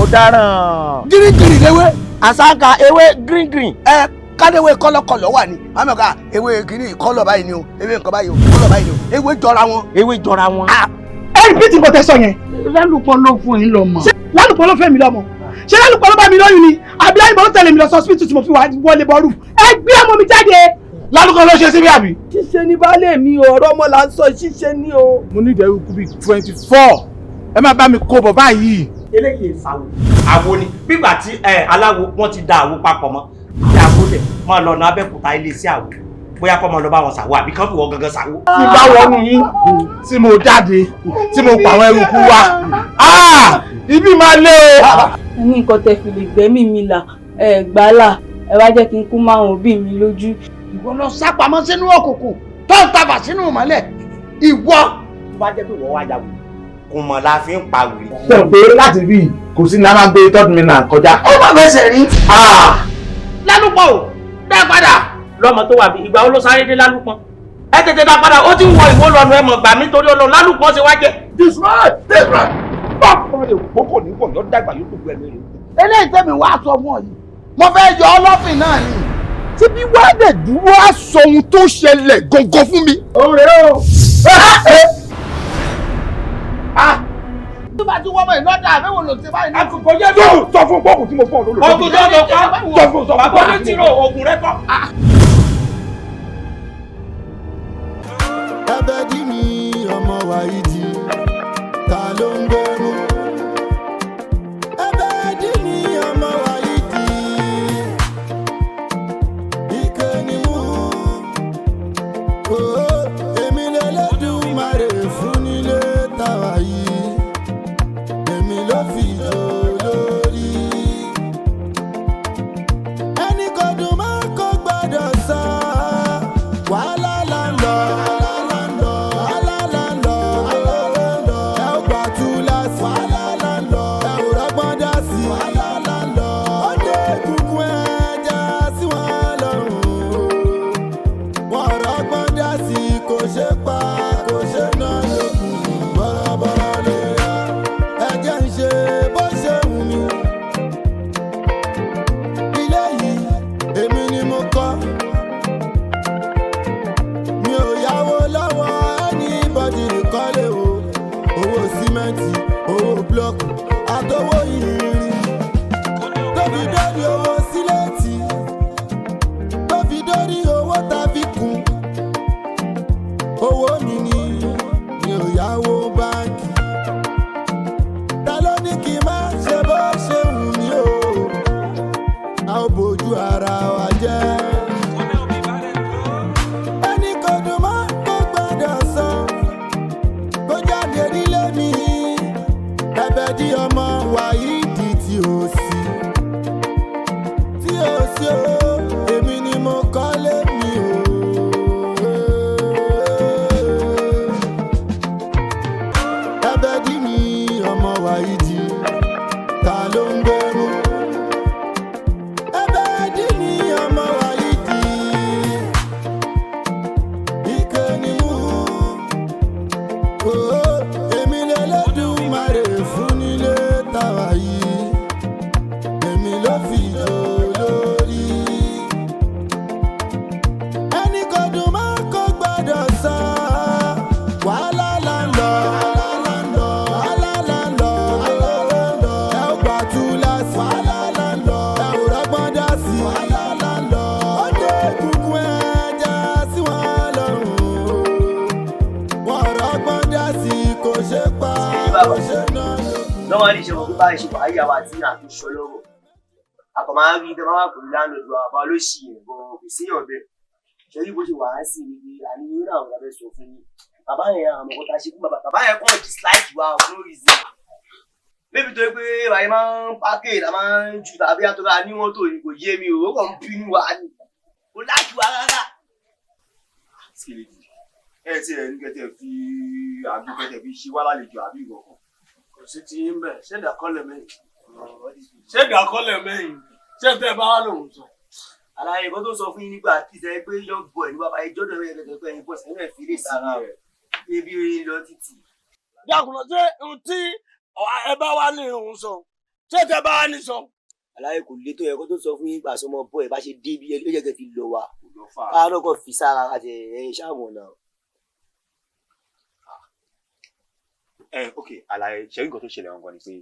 Mo dáràn. Green green léwé. Àsáǹkà ewé green green. Ẹ kádéwé kọ́lọ́kọ́lọ́ wà ní àmọ́ ká ewé kìíní kọ́lọ̀ báyìí ni o, ewé nǹkan báyìí o, kọ́lọ̀ báyìí ni o, ewé jọra wọn. Ewé jọra wọn. Ẹ repeat nǹkan tẹ́ sọ yẹn. Lálùpọ̀ ló fún yín lọ́mọ. Ṣé Lálùpọ̀ ló fẹ́ mi lọ́mọ? Ṣé Lálùpọ̀ ló bá mi lóyún ni? Àbí Lálùpọ̀ ló tẹ̀lé mi lọ sí hospital tí mo fi wá wọlé bọ́ọ̀rù? Ẹ gbé ọmọ mi jáde. Lálùkọ́ ló ṣe síbí àbí. Ṣíṣe ní baálé mi o, ọ̀rọ̀ ọmọ là ń sọ, ṣíṣe ní o. Mo ní ìdẹ̀rù kú bíi 24, ẹ má bá mi kó bọ̀ báyìí. Eléyìí ìsàwò àwo ni bígbà tí ẹ aláwo wọn ti da àwo papọ̀ mọ́ tí àwo dẹ̀ máa lọ ọ̀nà Abẹ́òkúta ilé sí àwo, bóyá kọ́ máa lọ bá wọn ṣàwo àbí kán fi wọ́n gangan ṣàwo. Tí bá wọnú yín tí mo jáde tí mo pa àwọn eruku wa, ibi máa lé o. Ẹ ní nǹkan tẹ́ fi lè gbẹ́mí mi là, ẹ gbálà, ẹ wá jẹ́ kí n kú máwọn òbí mi lójú. Ìwọ lọ sápamọ́ sínú òkùnkùn tó ń tafà sínú ìmọ́lẹ̀ ìwọ. Tó bá jẹ́ pé wọ́n wá ya wèrè kò mọ̀ la fi ń pa wèrè. Sọ pé láti bí kò sí ní a máa gbé third mainland kọjá. Ó má fẹsẹ̀ rí. Lálùpọ̀ o, dá padà. Lọ́mọ tó wà bí ìgbà wo ló sáré dé Lálùpọ̀? Ẹ tètè dá padà, ó ti ń wọ ìwó lọ́nu. Ẹ mọ̀ gbà mí torí Ọlọ́run, Lálùpọ̀ ṣe wá jẹ́. This right, this right. Báwo lè kókò ní pọ̀ yọ dàgbà yóò dùgbò ẹ̀mí rẹ̀. Eléyìí tẹ́mi wá sọ fún ọ yìí, mo fẹ́ yọ ọlọ́fìn náà ni. Tí bí wàá dẹ̀ dúró, á sọ ohun tó ṣẹlẹ̀ gangan fún mi. Òun rèé o. Tó bá ti wọ́n mọ̀ ìlọ́dà àbẹ̀wò ló ti báyìí. Àkókò yẹn tó sọ fún pọ́ọ̀kù tí mo fọ́ ọ lólùfọ́. Oògùn tó lọ kọ́. Sọ fún, sọ fún. Bàbá onítìrò oògùn rẹ kọ́. Ẹbẹ dí mi ọmọ wàhídì, ta ló ń gbẹrú? Ẹbẹ dí mi ọmọ wàhídì, ike ni mú. Ooo, èmi lẹlẹ́dùmarè fún nílé tàwa yìí, èmi ló fi jò lórí. Ẹnì kò dùn mọ́ kó gbọ́dọ̀ sọ, wàhálà là ń lọ. Wàhálà là ń lọ, ẹ ó gbà túláàsì. Wàhálà là ń lọ, ẹ ò rọ́gbọ́n dá sí. Wàhálà là ń lọ, ó dé egungun ẹja sí wọn lọ́rùn. Wọn ò rọ́gbọ́n dá sí, kò ṣe pa, kò ṣe ná lókun. Bọ̀rọ̀bọ̀rọ̀ lè yá, ẹ jẹ́ ń ṣe bó ṣe wù mí. Ilé yìí, èmi ni mo kọ́, mi ò yáwó lọ́wọ́ anybody kọ́lé o. Owó símẹ́ǹtì, owó búlọ́ọ̀kù àtọwọ́ irin, tó fi dórí owó sílẹ̀tì, tó fi dórí owó tàbí kùn, owó mi ni, mi ò yáwó báńkì. Ta ló ní kí n má ṣe bó ṣe wù mí o? A ó bójú ara wa jẹ́. Ẹni kò dùn mọ́ kó gbọ́dọ̀ sọ, kó jáde nílé mi. Ẹ̀bẹ̀ dí ọmọ wàhídì tí ó sì, tí ó sì o, èmi ni mo kọ́lé mi o. Ẹ̀bẹ̀ dí mi ọmọ wàhídì, ta ló ń gbẹrú? Ẹ̀bẹ̀ dí mi ọmọ wàhídì, ike ni mú. Ooo, èmi lẹlẹ́dùmarè fún nílé tàwa yìí, èmi ló fi jò lórí. Ẹnì kò dùn mọ́ kó gbọ́dọ̀ sọ, wàhálà là ń lọ. Wàhálà là ń lọ, ẹ ó gbà túláàsì. Wàhálà là ń lọ, ẹ ò rọ́gbọ́n dá sí. Wàhálà là ń lọ, ó dé egungun ẹja sí wọn lọ́rùn. Wọn rọ́gbọ́n dá sí, kò ṣe pa, kò ṣe ná. Normally, ṣe mo pé báyìí ṣe wàá yà wá tí àfi sọ lọ́rọ̀ àkọ́ máa ń rí tẹ́ máa wà pẹ̀lú landlord wa, bá ló ṣì yẹn gan kò síyàn bẹ́ẹ̀. Ṣe rí bó ṣe wà á sì ní pé àní yóò náà wọ́n fẹ́ sọ fún yín bàbá yẹn, àwọn ọmọ kọta ṣe fún bàbá, bàbá yẹn kàn dislike wa for no reason. Maybe torí pé bàyẹ̀ máa ń package, a máa ń ju tàbí àtọ́ra ní mọ́tò ni, kò yé mi o, ó kàn ń bínú wa ni, kò like wa rárá. Ẹ ti ẹ ní kẹtẹ fi àgbo kẹtẹ fi ṣe wá lálejò àbí ìkọ̀kan. Kò sí ti yín bẹ́ẹ̀. Ṣé ìdákọ́lẹ̀ mẹ́yìn? Ṣé ìdákọ́lẹ̀ mẹ́yìn? Ṣé tẹ́ ẹ bá wà lòun sọ? Àlàyé nǹkan tó sọ fún yín nígbà tí sẹ pé young boy ní bàbá ìjọ náà yẹ kẹkẹ pé ẹ̀yin bọ́sẹ̀ náà fi lè sára rẹ̀ ebi oyin lọ títì. Dákun lọ, ṣé ohun tí ẹ bá wà ní òun sọ Ṣé tẹ bá wá ní sọ. Aláyé kò le tó yẹ kó tó sọ fún yín pàṣẹ ọmọ bọ́ ẹ bá ṣe dé bí ó yẹ kẹ́ fi lọ wa. Káwọn náà kàn fi sára àti ẹ̀yìn ṣáàmù náà. Ẹ ok, àlàyé ṣe nǹkan tó ṣẹlẹ̀ ọ̀ngàn ni pé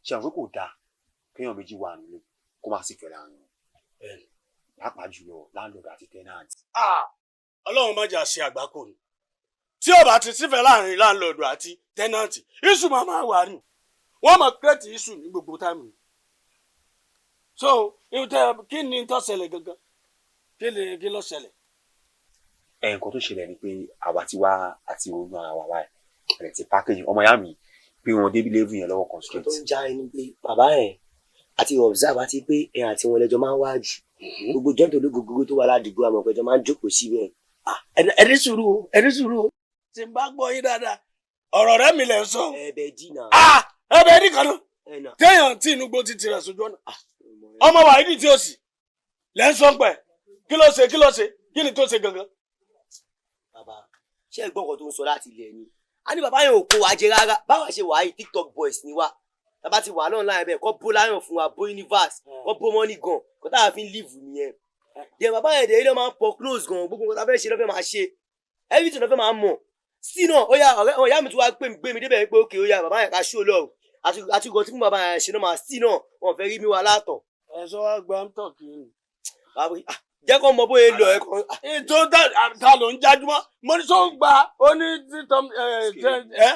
ṣe àwọn pé kò dáa kéèyàn méjì wà nílé kó má sì fẹ́ láàrin wọn, pàápàá jùlọ landlord àti tenant. Ọlọ́run má jà ṣe àgbákò ni. Tí ó bá ti sífẹ̀ẹ́ láàrin landlord àti tenant, issue máa máa wà ní. Wọ́n máa create issue ní gbogbo time. So kí ni tó ṣẹlẹ̀ gangan? Kí ló ṣẹlẹ̀? Ẹ nǹkan tó ṣẹlẹ̀ ni pé àwa ti wá àti ronú ara wa báyìí, ẹ̀ ti package ọmọ ìyá mi pé wọn débi level yẹn lọ́wọ́ kan straight. Tó ń já ẹni pé bàbá ẹ̀ àti observe àti pé ẹ̀ àti wọn lẹ́jọ́ máa ń wá jù. Gbogbo jọ́ǹtò ológogogo tó wà ládùúgbò àmọ̀ pẹ̀jọ́ máa ń jókòó síbẹ̀. Ẹ ní sùúrù o, ẹ ní sùúrù o. Tí n bá gbọ́ yín dáadáa, ọ̀rọ̀ rẹ mi lẹ̀ ń sọ. Ẹ̀bẹ̀ dínà. Ẹ̀bẹ̀ ní kan náà. Téèyàn tí inú gbó ti tirẹ̀ sójú ọ̀nà. Ọmọ wàhídì tí ó sì lẹ́ ń sọ pẹ̀. Kí ló ṣe, kí ló ṣe, kí ni tó ṣe gangan? Bàbá, ṣé ẹ gbọ́ nǹkan tó ń sọ láti ilẹ̀ ni? A ní bàbá yẹn ò kó wa jẹ rárá. Báwa ṣe wà yìí, TikTok boys ni wá. Bàbá ti wà náà láyé bẹ́ẹ̀ kọ́ bó láyọ̀ fún wa, bó universe, kọ́ bó money gan. Kọ́ táwa fi ń live nìyẹn. Dẹ̀ bàbá yẹn dẹ̀ ilé máa ń pọ̀ close gan. Gbogbo nǹkan tá a fẹ́ ṣe ló fẹ́ máa ṣe. Everything ló fẹ́ máa mọ̀. Sí náà, ó yá ọ̀rẹ́ ìyá mi tún wá gbé mi débẹ̀ pé ókè ó yá bàbá yẹn ká ṣó lọ. Àti nǹkan tí fún bàbá yẹn ṣe náà máa sí náà, wọn fẹ́ rí mi wá látọ̀. Ẹ sọ wá gba ń tọ̀ kí ni. Jẹ́ kó mọ bóyá lọ ẹ kan. Ètò ta ló ń jájúmọ́? Mo ní sọ gba ó ní títọ́ ẹ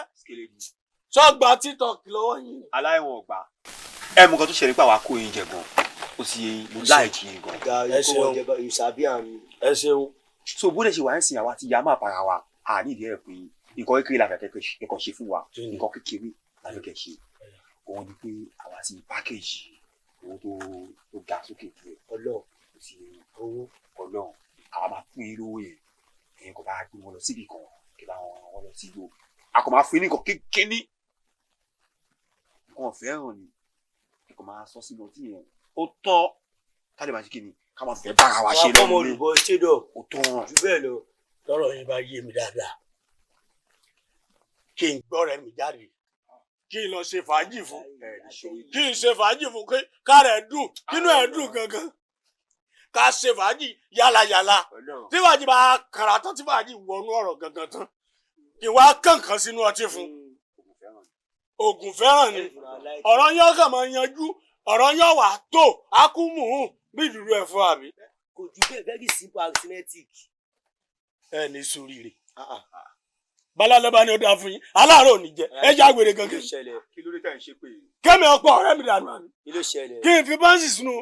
sọ gba TikTok lọ́wọ́ yín. Aláìwọ̀n ọgbà. Ẹ mú nǹkan tó ṣẹlẹ̀ pé àwa kó yín jẹ gan. Ó ti yé mo láì jí yín gan. Ẹ ṣeun. Ẹ ṣeun. So bó lè ṣe wà ń sìn àwa ti ya máa para wa, à ní ìdí ẹ̀ pé nǹkan kékeré la fẹ́ kẹ́kọ̀ọ́ ṣe fún wa. Nǹkan kékeré la fẹ́ kẹ́ ṣe. Òun ni pé àwa ti pákéjì owó tó ga sókè díẹ̀. Ọlọ́run. Ti owó Ọlọ́run àwa máa fún yín lówó yẹn, ẹ̀yin kò bá gbé wọn lọ síbi kan kí bá wọn lọ sí ìlú, a kò máa fún yín ní nǹkan kékeré, nǹkan ọ̀fẹ́ hàn ni ẹ kò máa sọ sínú ọtí yẹn, ó tọ́ ká lè máa ṣe kí ni ká máa fẹ́ bára wa ṣe lọ́nà ilé ó tọ́ jù bẹ́ẹ̀ lọ. Tọ́rọ̀ yín bá yé mi dáadáa, kí n gbọ́ rẹ̀ mi jáde, kí n lọ ṣe fàájì fún, kí n ṣe fàájì fún pé ká rẹ̀ dùn, kínú ẹ̀ dùn gangan, ká ṣe fàájì yálàyàlà. Tí fàájì bá kàrà tán, tí fàájì wọnú ọ̀rọ̀ gangan tán, kí wá kànkan sínú ọtí fún. Ògùn fẹ́ràn ni ọ̀rọ̀ yẹn kàn máa yanjú, ọ̀rọ̀ yẹn wà tó akúmùhùn bí ìdúró ẹ̀ fún àbí. Kò ju bẹ́ẹ̀, very simple arithmetic. Ẹ ní sóríire balalẹ́bá ni ó dáa fún yín, aláàárọ̀ ò ní jẹ ẹ já wèrè gangan. Kí ló dé tẹ̀ ń ṣe pé. Kẹ́mi ọ̀pọ̀ ọ̀rẹ́ mi dànù àmì. Kí ló ṣẹlẹ̀? Kí n fi báńsì sínú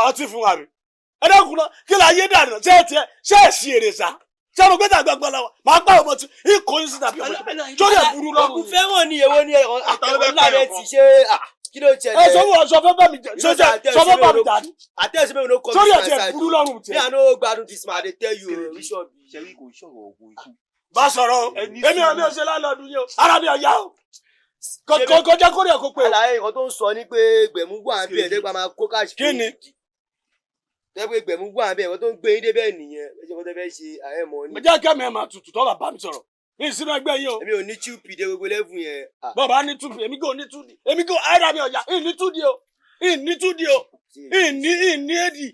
ọtí fún àmì. Ẹ dákun náà, kí la yé dànù? Ṣé ẹ tiẹ̀ ṣé ẹ ṣí èrè sá? Ṣé mo gbé tàgbà gbọ́dọ̀ wa? Màá gbà ọmọ tí ikọ̀ yín síta bí ọmọ torí ẹ̀ burú lọ́rùn. Ògùn fẹ́ràn ni èwo ni ọ̀làrẹ̀ ti ṣe kí ló ṣẹlẹ̀? Ẹ sọ wọ́n sọ fẹ́ bá mi sọ fẹ́ bá mi dànù. Àtẹ̀sí mi ló kọ́ mi sórí ẹ̀ tiẹ̀ burú lọ́rùn tiẹ̀. Me I no gbádùn this man, I dey tell you. Ṣe rí kò ṣọ̀rọ̀ ògùn ikú. Bá sọ̀rọ̀ o, èmi àmì ọ̀ṣẹ́ lálọ́ọ̀dún yìí o, ara mi ọ̀yá o. Kọjá kórè ẹ̀ kó pé. Àlàyé nǹkan tó ń sọ ni pé gbẹ̀mú wà ń bẹ̀ ẹ̀ẹ́dẹ́gbà máa kó káàṣì. Kí ni? Tẹ́gbẹ́ gbẹ̀mú wà ń bẹ̀ ẹ̀wọ̀n tó ń gbé yín débẹ̀ nìyẹn, ẹ ṣe kó tẹ́ fẹ́ ṣe ààrẹ mọ́ ni. Mo jẹ́ kẹ́mi ẹ̀ máa tutù tọ́ bàbá mi sọ̀rọ̀ ní ìsinú ẹgbẹ́ yín o. Èmi ò ní túpì dé gbogbo lẹ́fù yẹn. Bàbá ní túpì, èmi kò ní túdì, èmi kò ara mi ọ̀yà, ìní túdì o, ìní túdì o, ìní èdì.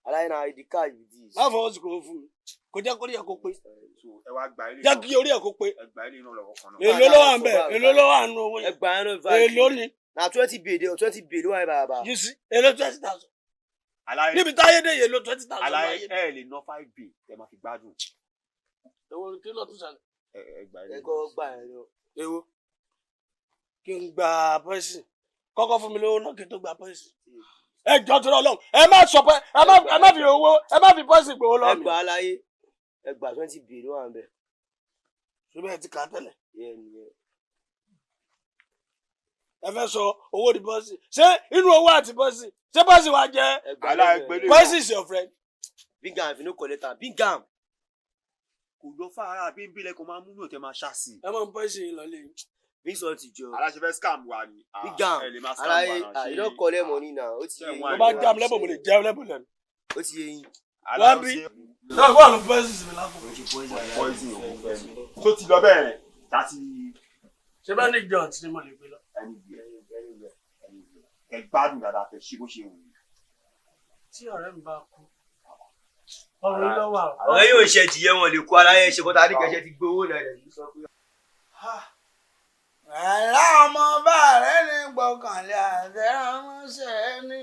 Aláyé náà the car you this. Má fọwọ́ sí kò fún mi, kò jẹ́ kórí ẹ̀ kó pé. Jẹ́ kí orí ẹ̀ kó pé. Èló ló wà ń bẹ̀? Èló ló wà nù owó yẹn? Èló ni? Na 20 bay dey, 20 bay ló wà ní bàbá. You see, èló 20,000. Níbi táyé dé èló 20,000. Aláyé ẹ lè ná 5 bay ẹ máa fi gbádùn. Èwo kí ló tún ṣẹlẹ̀? Ẹ kọ́ gbà ẹ lọ. Èwo kí n gba pọ́ìsì kọ́kọ́ fún mi lówó náà kí n tó gba pọ́ìsì. Ẹ jọ tó lọ, ẹ má sọ pé ẹ má fi owó, ẹ má fi pọ́ìsì gbowó lọ mi. Ẹ gbà á láyé, ẹ gbà 20 bay ló wà ń bẹ̀. Ṣùgbọ́n ẹ ti kà á tẹ́lẹ̀. Ẹ fẹ́ sọ owó di pọ́ìsì, ṣé inú owó àti pọ́ìsì, ṣé pọ́ìsì wa jẹ́ pọ́ìsì is your friend. Big am if you no collect am, big am. Kò lọ fara bí nbílẹ̀ kò máa múlò tẹ máa ṣáàsì. Ẹ máa ń pọ́ìsì yìí lọ lé yìí. Big salt jọ. Aláṣẹ fẹ́ scam wa ni. Big am aláyé, you don collect money now. Ó ti yé yín. Mo bá jam lẹ́bùn, mo lè jẹ́ lẹ́bùn lẹ́nu. Ó ti yé yín. Wọ́n bí náà wà ló pọ́ìsì sí mi lápò. Poison òun fẹ́ mi. Tó ti lọ bẹ́ẹ̀ láti. Ṣé bá ní john tí mo lè gbé lọ? Anywhere, anywhere, anywhere. Ẹ gbádùn dáadáa, fẹ́ ṣe bó ṣe wù yín. Tí ọ̀rẹ́ mi bá kú, ọ̀run ló wà o. Ọ̀rẹ́ yóò ṣe jìyẹ, wọn lè kó aláyẹ ṣe kọ́ta ní kẹsẹ̀ ti gbowó náà rẹ̀ yìí sọ pé. Ẹ̀rá ọmọ bá rẹ̀ ní gbọ̀kànlé àtẹ̀ránṣẹ́ ní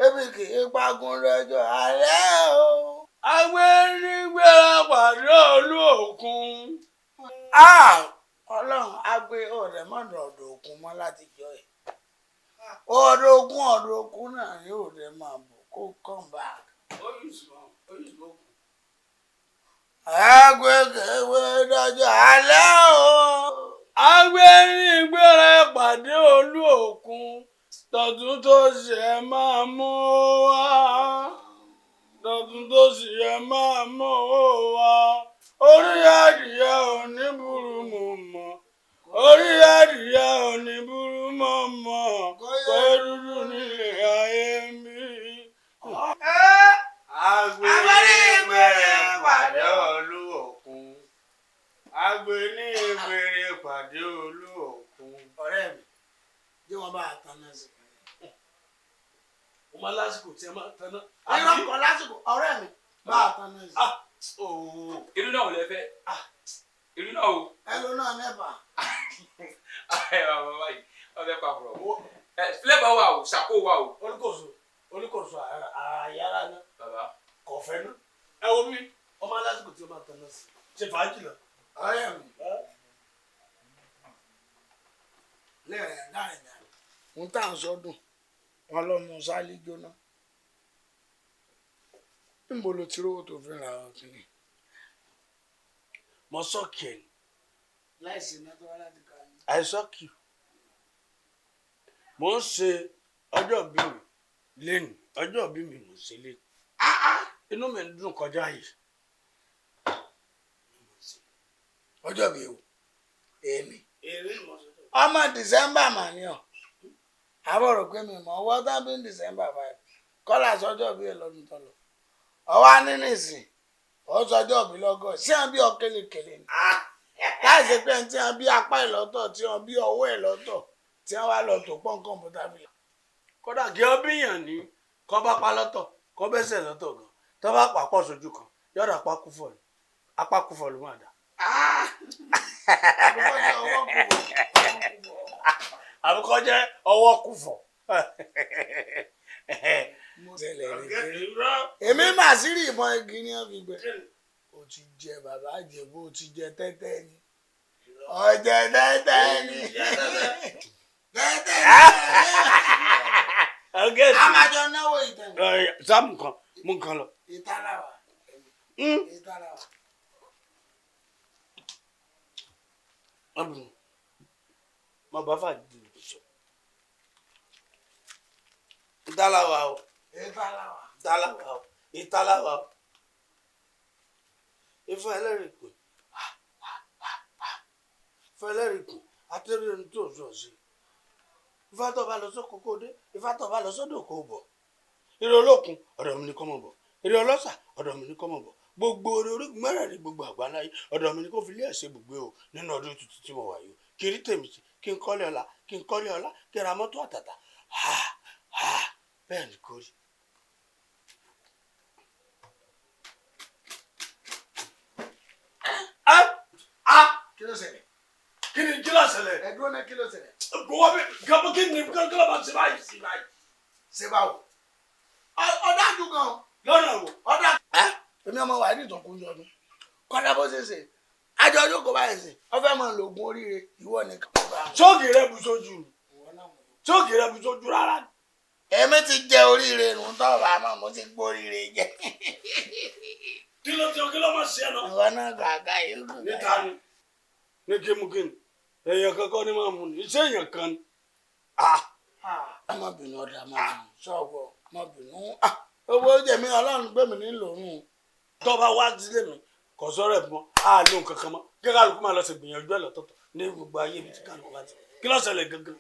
ebi kì í pagún lọ́jọ́ alẹ́ o. Agbẹ́nigbẹ́ra pàdé olú òkun. Ọlọ́run á gbé ọ̀rẹ́ mọ́dọ̀ ọ̀dọ̀ òkun mọ́ láti jọ ẹ̀. Ọ̀dọ̀ òkun, ọ̀dọ̀ òkun náà yóò dé máa bọ̀ kó come back. Agbẹ́kẹ̀wé dọ́jọ́ alẹ́ o. Agbẹ́nigbẹ́ra pàdé olú òkun, tọ̀tún tó ṣe ẹ máa mú wá. Tọ̀tún tó sì ẹ máa mú wá. Orí adìyẹ ò ní burú mọ̀ mọ́. Orí adìyẹ ò ní burú mọ̀ mọ́. Pé dúdú nílé ayé ń bí. Agbẹ́nigbẹ́ra pàdé olú òkun. Agbẹ́nigbẹ́ra pàdé olú òkun. Ọ̀rẹ́ mi, jẹ́ wọn bá a tan náà sí. O máa lásìkò tí ẹ máa tan náà. Irọ́ kọ lásìkò, ọ̀rẹ́ mi, bá a tan náà sí. Irú náà ò lẹ fẹ́. Irú náà o. Ẹlò náà nẹ́pà. Ẹ bàbá báyìí, wọ́n fẹ́ pa fúrọ̀. Ẹ flavour wà o, ṣàkó wà o. Olùkóso, olùkóso àyàrá náà. Bàbá. Kọ̀fẹ́ náà. Ẹ wo mi, o máa lásìkò tí o máa tan náà sí. Ṣe fàájì lọ. Ọ̀rẹ́ mi. Lẹ́rìn láàrin náà, ń tà ń sọdún, wọn lọ́mú sálí jóná. Níbo ló ti rówó tó fi ra ọkùnrin? Mo sọ́ọ̀kì ẹ̀ ni. Láìsí iná tó wá láti kà ní. I suck you. Mo ń ṣe ọjọ́ ìbí mi lẹ́nu, ọjọ́ ìbí mi mo ń ṣe lẹ́nu. Inú mi ń dùn kọjá yìí. Ọjọ́ ìbí o, èmi. Ọmọ December mà ní ọ. Àbọ̀ rò pé mi mọ̀ ọwọ́ tán bí ní December 5. Kọ́lá sọjọ́ ìbí ẹ̀ lọ́dún tó lọ. Ọwọ́ á ní nìsín, ó sọjọ́ ìbí lọ́gọ́, sí à ń bí ọ kélekèle ni. Láì ṣe pé tí wọ́n bí apá ẹ̀ lọ́tọ̀, tí wọ́n bí ọwọ́ ẹ̀ lọ́tọ̀, tí wọ́n wá lọ tó pọ́n kọ̀ǹpútà fi. Kódà kí ọ bíyàn ní kọ́ bá pa lọ́tọ̀, kọ́ bẹ́sẹ̀ lọ́tọ̀ gan. Tọ́ bá pàpọ̀ sójú kan, yọ̀dọ̀ apá kúfọ̀ ni. Apá kúfọ̀ ló máa dà. Àbíkọ́ jẹ́ ọwọ́ kúfọ̀. Èmi mà sí rí ìbọn igi ní wọ́n fi gbẹ. O ti jẹ bàbá Ìjẹ̀bú, o ti jẹ tẹ́tẹ́ ni. Ọjẹ tẹ́tẹ́ ni. Tẹ́tẹ́ ni. A máa jọ náwó ìtàn. Sáàmù kan, mú nǹkan lọ. Ìtàláwà. Ìtàláwà. Má bá fà sọ. Ìtàláwà o. Ìtàláwà. Ìtàláwà o. Ìtàláwà o. Ifá ẹlẹ́rìí pè. Ifá ẹlẹ́rìí pè. Atẹ́rẹ́ ẹni tó sọ sí. Ifá tó bá lọ sóko kó dé. Ifá tó bá lọ sódò kó bọ̀. Ire olókun, ọ̀dọ̀ mi ni kó máa bọ̀. Ire ọlọ́sà, ọ̀dọ̀ mi ni kó máa bọ̀. Gbogbo orí orígun mẹ́rẹ̀ẹ̀rin gbogbo àgbáláyé, ọ̀dọ̀ mi ni kó fi ilé ẹ̀ ṣe ibùgbé o nínú ọdún tuntun tí mo wà yìí o. Kí n rí tèmi sí, kí n kọ́lé ọlá, kí n kọ́lé ọlá, kí n ra mọ́tò àtàtà. Ha ha, bẹ́ẹ̀ ni kò rí. Kí ló ṣẹlẹ̀? Kí ni kí ló ṣẹlẹ̀? Ẹ dúró náà, kí ló ṣẹlẹ̀? Gbọ́wọ́ mi, gbọ́wọ́ kí ni kí ló máa ṣe báyìí sí báyìí? Ṣé báwo? Ọ̀dájú gan. Lọ́nà wo? Ọ̀dájú. Èmi ọmọ wàá dìtàn kún yọdún. Kọ́lá bó ṣe ṣe. Àjọ ọjọ́ kò báyìí ṣe. Ọ fẹ́ máa lo oògùn oríire, ìwọ nìkan. Ṣóògì rẹ bu sójú. Ṣóògì rẹ bu sójú rárá. Èmi ti jẹ oríire nù tọ́ bá mọ̀, mo ti gbọ́ oríire jẹ. Kí ló ti kí ló máa ṣe ẹ náà? Ìwọ náà gàgà yìí. Níta ni. Ní kí mú kí ni? Èèyàn kankan ni máa mú ni. Iṣẹ́ èèyàn kan ni. Má bínú ọ̀dà, má bínú. Sọ̀wọ́, má bínú. Owó jẹ̀mí Ọlọ́run gbé mi ní lòrùn. Tó bá wá sílé mi, kò sọ̀rọ̀ ẹ̀ mọ́, á lóhun kankan mọ́. Kí kálukú máa lọ sí gbìyànjú ẹ̀ lọ́tọ̀ọ̀tọ̀ ní gbogbo ayé ibi tí kálukú bá ti. Kí ló ṣẹlẹ̀ gangan?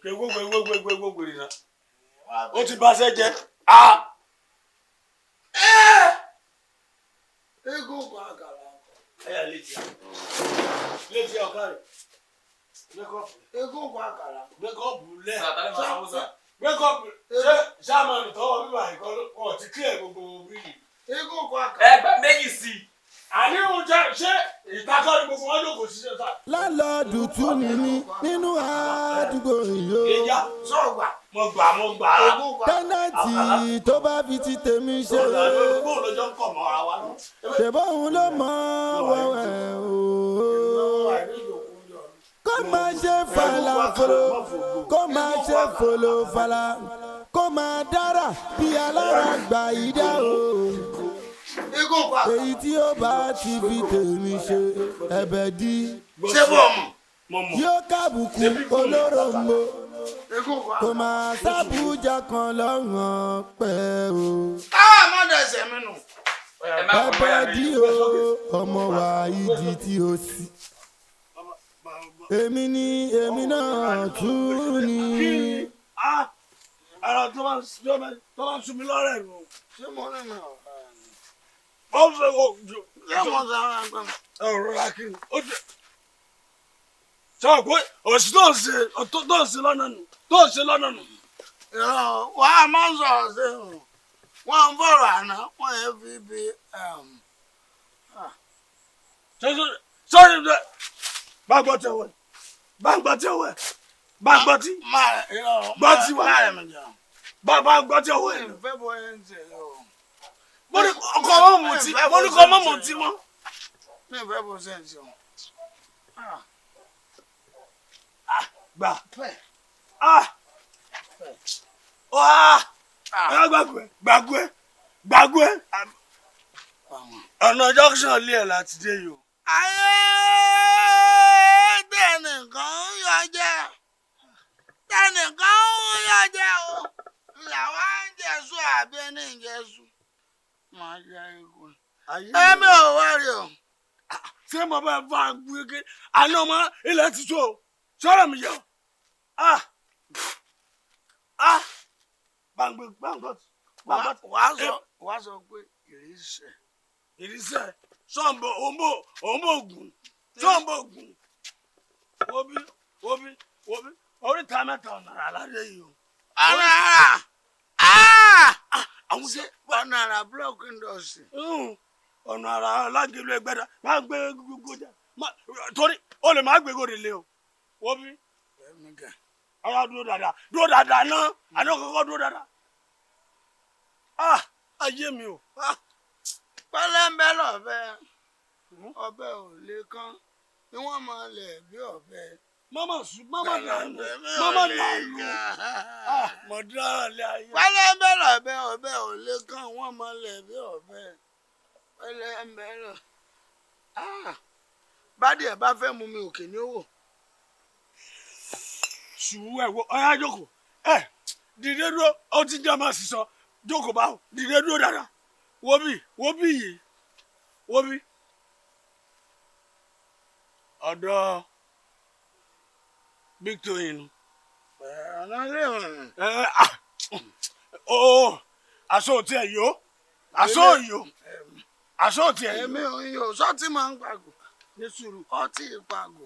Kí gbogbo gbogbo gbogbo rìnnà. Ó ti bá ṣẹ́ jẹ́. Eégún kan àkàrà. Ẹyà létí à. Létí ọ̀ká rẹ̀. Egún kọ àkàrà. Gbé kọ́ọ̀pù lẹ̀. Gbé kọ́ọ̀pù ṣé ṣáàmánù tọwọ́ bíbà ìkọ́ ọ̀ ti kílẹ̀ gbogbo bíi. Egún kọ àkàrà. Ẹ gba méjì sí i. Àní òun jẹ́ ṣé ìtakọ́ ni gbogbo wọn jókòó sí ṣe sá. Lálọ́ọ̀dù tún ní mí nínú àdúgbò yìí o. Ìyá sọ̀gbà. Mo gbà mo gbà. Tẹ́nẹ̀tì tó bá fi ti tèmi ṣe. Bóun lọ́jọ́ ń kọ̀ mọ́ ara wa lọ. Ṣèbóun ló mọ wọ́wẹ́ o. Kó máa ṣe falafolo, kó máa ṣe folofala, kó máa dára bí alára gbà yí dá o. Èyí tí ó bá ti fi tèmi ṣe ẹ̀bẹ̀ dí. Ṣé bò mọ̀? Yóò kábùkù olóròǹbó. Kò máa sábùjá kan lọ́rùn pẹ́ o. Káà má dẹ̀sẹ̀ mi nù. Ẹ̀bẹ̀ dí o, ọmọ wa ìdí tí o sì. Èmi ni èmi náà tún ni. Ara tó bá ń sun mi lọ́rẹ̀ nù. Ṣé mo ní mi ọ̀? Ó fẹ́ kó jù. Ṣé mo sọ ara gbọ́n? Ọ̀rọ̀ la kí ni. Ó jẹ́ sọ pé òsì tó ń ṣe tó ń ṣe lọ́nà nù tó ń ṣe lọ́nà nù. Ìrọ̀ wà á máa ń sọ̀rọ̀ sí i. Wọ́n ń fọ̀rọ̀ àná, wọ́n yẹn fi bí. Sọ́ọ́rì bá gbọ́ tí ọwọ́ ẹ̀ bá gbọ́ tí ọwọ́ ẹ̀ bá gbọ́ tí gbọ́ tí wà bá gbọ́ tí ọwọ́ ẹ̀. Ìfẹ́ bọ́ ẹ̀ ń ṣe o. Mo ní kọ́ ọmọ mutí mo ní kọ́ ọmọ mutí mọ́. Mi ò fẹ́ bọ́ ṣe ń ṣe o. Gbà gbàgbé gbàgbé gbàgbé ọ̀nà junction lé ẹ̀ láti dé yìí o. Ayé tẹnìkan ń yọ jẹ tẹnìkan ń yọ jẹ o làwa ń jẹsùn àbí ẹni ń jẹsùn máa jẹ ikú. Èmi ò wá rí o. Ṣé mo bá fa gbé àná ọmọ ilẹ̀ ti tó o sọ̀rọ̀ mi yọ. Gbàngbé gbàngbọ́ gbàngbọ́. Wàá sọ pé ìrísẹ̀. Ìrísẹ̀ sọ̀nbọ̀ òǹbò òǹbò ògùn sọ̀nbọ̀ ògùn. Wobi wobi wobi oríta mẹ́ta ọ̀nà aládé yìí o. Ọ̀nà àrà àwọn ṣe ọ̀nà àrà block industry. Ọ̀nà àrà alágẹ̀lú ẹgbẹ́dá máa gbé gbogbo jẹ torí o lè má gbé gòrè lé o. Wobi ọ̀rọ̀ dúró dáadáa dúró dáadáa náà àná kọ́kọ́ dúró dáadáa. Ayé mi o. Pẹlẹmbẹ lọbẹ ọbẹ ò lè kán ni wọ́n máa lẹ̀ bí ọbẹ. Mama sùn mama dànù mama dànù mọ̀ dára lé ayé. Pẹlẹmbẹ lọbẹ ọbẹ ò lè kán wọ́n máa lẹ̀ bí ọbẹ. Pẹlẹmbẹ lọ. Bádìí ẹ̀ bá fẹ́ mú mi òkè ní owó. Sùúrù ẹ̀ wo ọ̀yá jókòó ẹ̀ dìde dúró ó ti jẹ́ ọmọ sísọ jókòó báwo dìde dúró dáadáa wo bí yìí wo bí ọ̀dọ̀ Big Toyin. Ọ̀nà lè rìn. Aṣọ òtí ẹ̀ yó aṣọ òyò aṣọ òtí ẹ̀ yó. Èmi ò ń yò sọ́ọ̀tì máa ń pàgò ní sùúrù ọtí ìpàgò.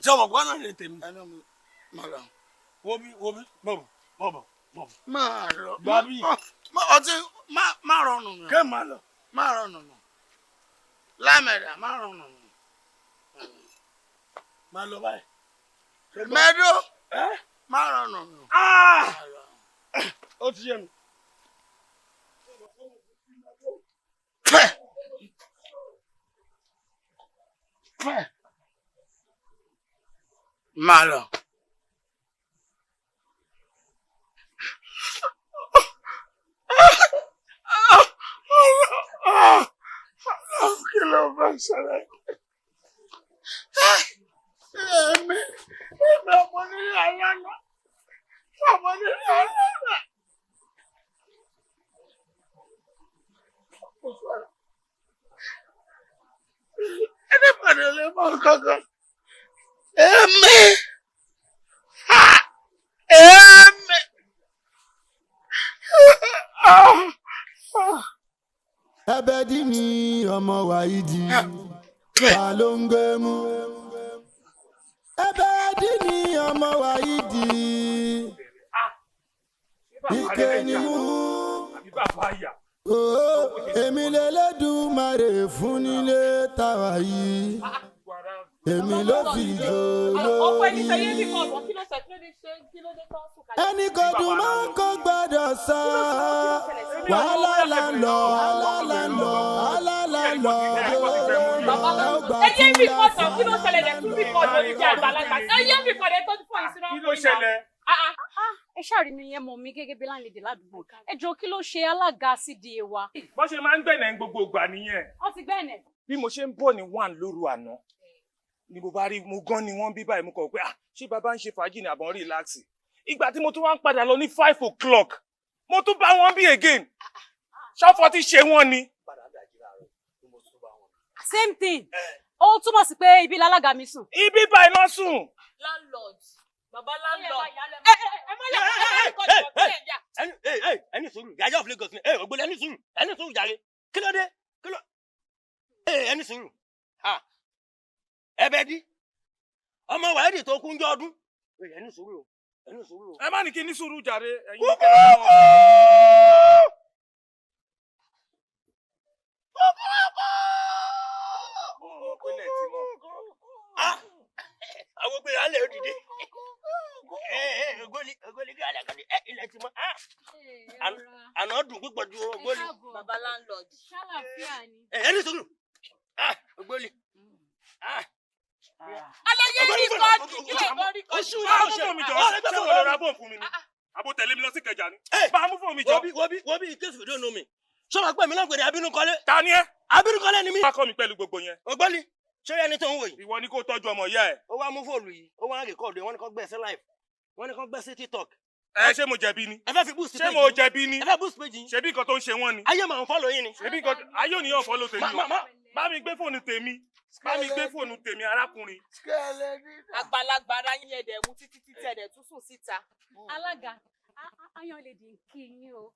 Ṣé ọmọ gbọ́dọ̀ lè tèmi. Ẹnu mi mọ̀ lọ. Wo bí mọ̀ bọ̀ mọ̀ bọ̀. Máa lọ. Gbàbí. Ọtí má rọrùn mi. Kẹ́ máa lọ. Má rọrùn mi. Lámẹ̀dà má rọrùn mi. Máa lọ báyìí. Mẹ́dọ̀. Má rọrùn mi. Ó ti yé mi. Fẹ́. Fẹ́. Máa lọ. Kí ló bá ṣẹlẹ̀? Èmi èmi ọmọ nílé aláǹgá ọmọ nílé aláǹgá. Ẹni pàdé lè mọ kankan. Èmi èmi. Ẹ̀bẹ̀ dí ni ọmọ Wáídì, ta ló ń gbé mú? Ẹ̀bẹ̀ dín ní ọmọ wa yìí di. Ike ni mú. Èmi lélẹ́dùmarè fún nílé tàwa yìí. Èmi ló fi jò lórí. Ẹni kò dùn mọ́ kó gbọ́dọ̀ sọ. Wàhálà là ń lọ, wàhálà là ń lọ, wàhálà là ń lọ. Ẹ yé rìkọ́dù, kí ló ṣẹlẹ̀ dẹ̀ tún rìkọ́dù oníjẹ àgbàlagbà? Ẹ yé rìkọ́dù ẹ tọ́jú fún ìsinmi. Kí ló ṣẹlẹ̀? Ẹ ṣàrí mi yẹn mọ̀ mí gẹ́gẹ́ bí láńlẹ́dì ládùúgbò. Ẹ jọ, kí ló ṣe alága CDA wa? Bó ṣe máa ń gbẹ̀nẹ̀ gbogbo ìgbà nìyẹn. Wọ́n ti gbẹ̀nẹ̀. Bí mo ṣe ń bọ̀ ní 1 lóru àná ni mo bá rí mo gan ni wọ́n bí báyìí, mo kọ̀ pé ah, ṣé bàbá ń ṣe fàájì ní àbọ̀n relax. Ìgbà tí mo tún wá ń padà lọ ní 5 o'clock, mo tún bá wọn bí again. Ṣọ́fọ́ ti ṣe wọ́n ni. Same thing. Ó túmọ̀ sí pé ibi lálága mi sùn. Ibi báyìí náà sùn. Landlord, baba landlord, ẹ má yà, ẹ má rìkọ́dù mọ́, kí lẹ̀ ń yà? Ẹni sùúrù, Yàyà of Lagos ni. Ògbólé, ẹni sùúrù, ẹni sùúrù jàre. Kí ló dé? Kí ló? Ẹni sùúrù. Ẹbẹ dí ọmọ wàhídì tó kún jọ ọdún. Ẹni sùúrù o, ẹni sùúrù o. Ẹ má ní kí ní sùúrù jàre. Ẹ̀yin ní kẹlẹ́ náà. Àwọn gbé alẹ́ òdìdé. Ògbólì, ògbólì, kí alẹ́ kọ́ni ilẹ̀ ti mọ́. Àná dùn púpọ̀ ju ògbólì. Baba landlord. Ṣàlàfíà ni. Ẹni sùúrù, ògbólì. Aláyé rìkọ́dù, kí lè gbọ́ rìkọ́dù? Bá a mú fóònù mi jọ, ṣé wọ́n lọ ra fóònù fún mi ni? Àbò tẹ̀lé mi lọ sí Ìkẹjà ni. Bá a mú fóònù mi jọ. Wọ́bí, wọ́bí, wọ́bí, in case you don't know me. Sọ́wọ́n pẹ̀ mí náà pè ní Abínú Kọ́lé. Ta ni ẹ́? Abínú Kọ́lé ni mí. Má kọ́ mi pẹ̀lú gbogbo yẹn. Ògbólì, ṣé ẹni tó ń wò yìí? Ìwọ ni kó tọ́jú ọmọ ìyá ẹ̀. Ó wá mú fóònù yìí, ó wá ń record, wọ́n ní kó gbé sí live, wọ́n ní kó gbé sí TikTok. Ẹ ṣé mo jẹ̀bi ni? Ẹ fẹ́ fi boost Ṣé page mo yín? jẹ̀bi ni? Ẹ fẹ́ boost page yín? Ṣebí nǹkan tó ń ṣe wọ́n ni. Ayé màá ń follow yín ni. Ṣebí nǹkan ayé ò ní yàn follow tèmi o. Ma- Bá mi gbé fóònù tèmi. Bá mi gbé fóònù tèmi, arákùnrin. Àgbàlagbà ara yín, ẹ̀dẹ̀ mú títí títí, ẹ̀dẹ̀ tún sùn síta. Alága, ayan lè dín kí yín o.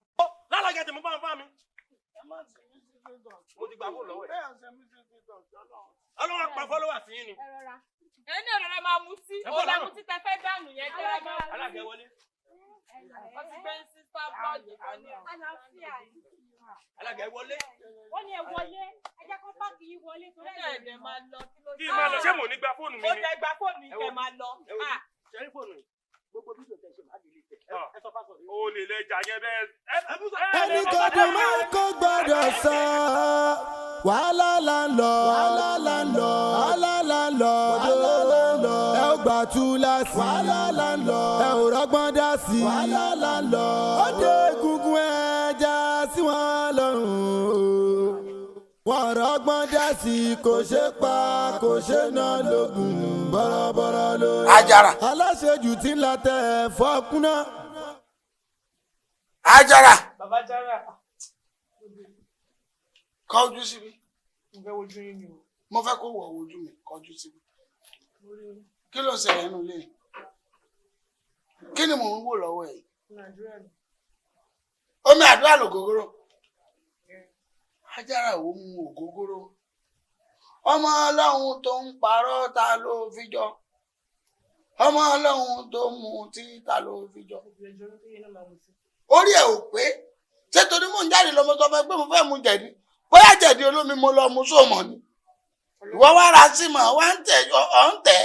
Lálàgẹ̀ tèmi bá ń fá mi. Mo ti gba fóònù lọ́wọ́ ẹ̀. Ọlọ́run pa follower sí yín ni. Ẹni ọ̀rọ̀ rẹ máa mutí, Ẹ ó bọ́ lẹ lọ́nà. mutí tẹ fẹ́ dànù yẹn, kí ẹ máa Alága wọlé. Wọ́n ti gbé sísá blọọdì kan ní. Àlàáfíà ni. Alága wọlé. Wọ́n ní ẹ wọlé, ẹ jẹ́ kó páàkì yín wọlé torí Ó dẹ̀ ẹ̀dẹ̀ máa lọ, kí ló Kí n máa lọ, ṣé mò ń ní gba fóònù mi Ó ni? dẹ̀ gba fóònù yìí, kẹ́ máa lọ. Ẹ wo Ah. ṣe rí fóònù yìí? Gbogbo fídíò tẹ̀ ṣe máa delete ẹ̀. Ẹ sọ fásọ̀ O lè lẹ jà yẹn bẹ́ẹ̀. Ẹni kò dùn mọ́ kó gbọ́dọ̀ sọ. Wàhálà là ń lọ, wàhálà là ń lọ, wàhálà là ń lọ, wàhálà là ń lọ. Ẹ ó gbà túláàsì, wàhálà là ń lọ. Ẹ ò rọ́gbọ́n dá sí, wàhálà là ń lọ. Ó dé egungun ẹja sí wọn lọ́rùn o. Wọ́n rọ́gbọ́n dá sí, kò ṣe pa, kò ṣe ná lógun bọ́rọ̀bọ́rọ̀ lórí. Àjàrà. Aláṣejù tí ń la tẹ̀ fọ́kúnná. Àjàrà. Bàbá Jara. Kọjú síbi. Mo fẹ́ wojú yín ni o. Mo fẹ́ kó wọ̀ ojú mi, kọjú síbi. Kí ló ń ṣẹlẹ̀ nínú ilé yìí? Kí ni mò ń wò lọ́wọ́ ẹ̀? Nàìjíríà ni. Omi àdúrà lògógóró. Àjàrà ò mu ògógóró. Ọmọ Ọlọ́run tó ń parọ́, ta ló fi jọ? Ọmọ Ọlọ́run tó ń mu tí, ta ló fi jọ? Orí ẹ̀ ò pé. Ṣé torí mò ń jáde lọ, mo sọ fún ẹ pé mo fẹ́ mu jẹ̀dí? Bóyá jẹ̀dí olómi mo lọ mu sóòmọ̀ ni. Ìwọ wá ra sí mọ̀, wá ń tẹ̀ ọ̀ ń tẹ̀.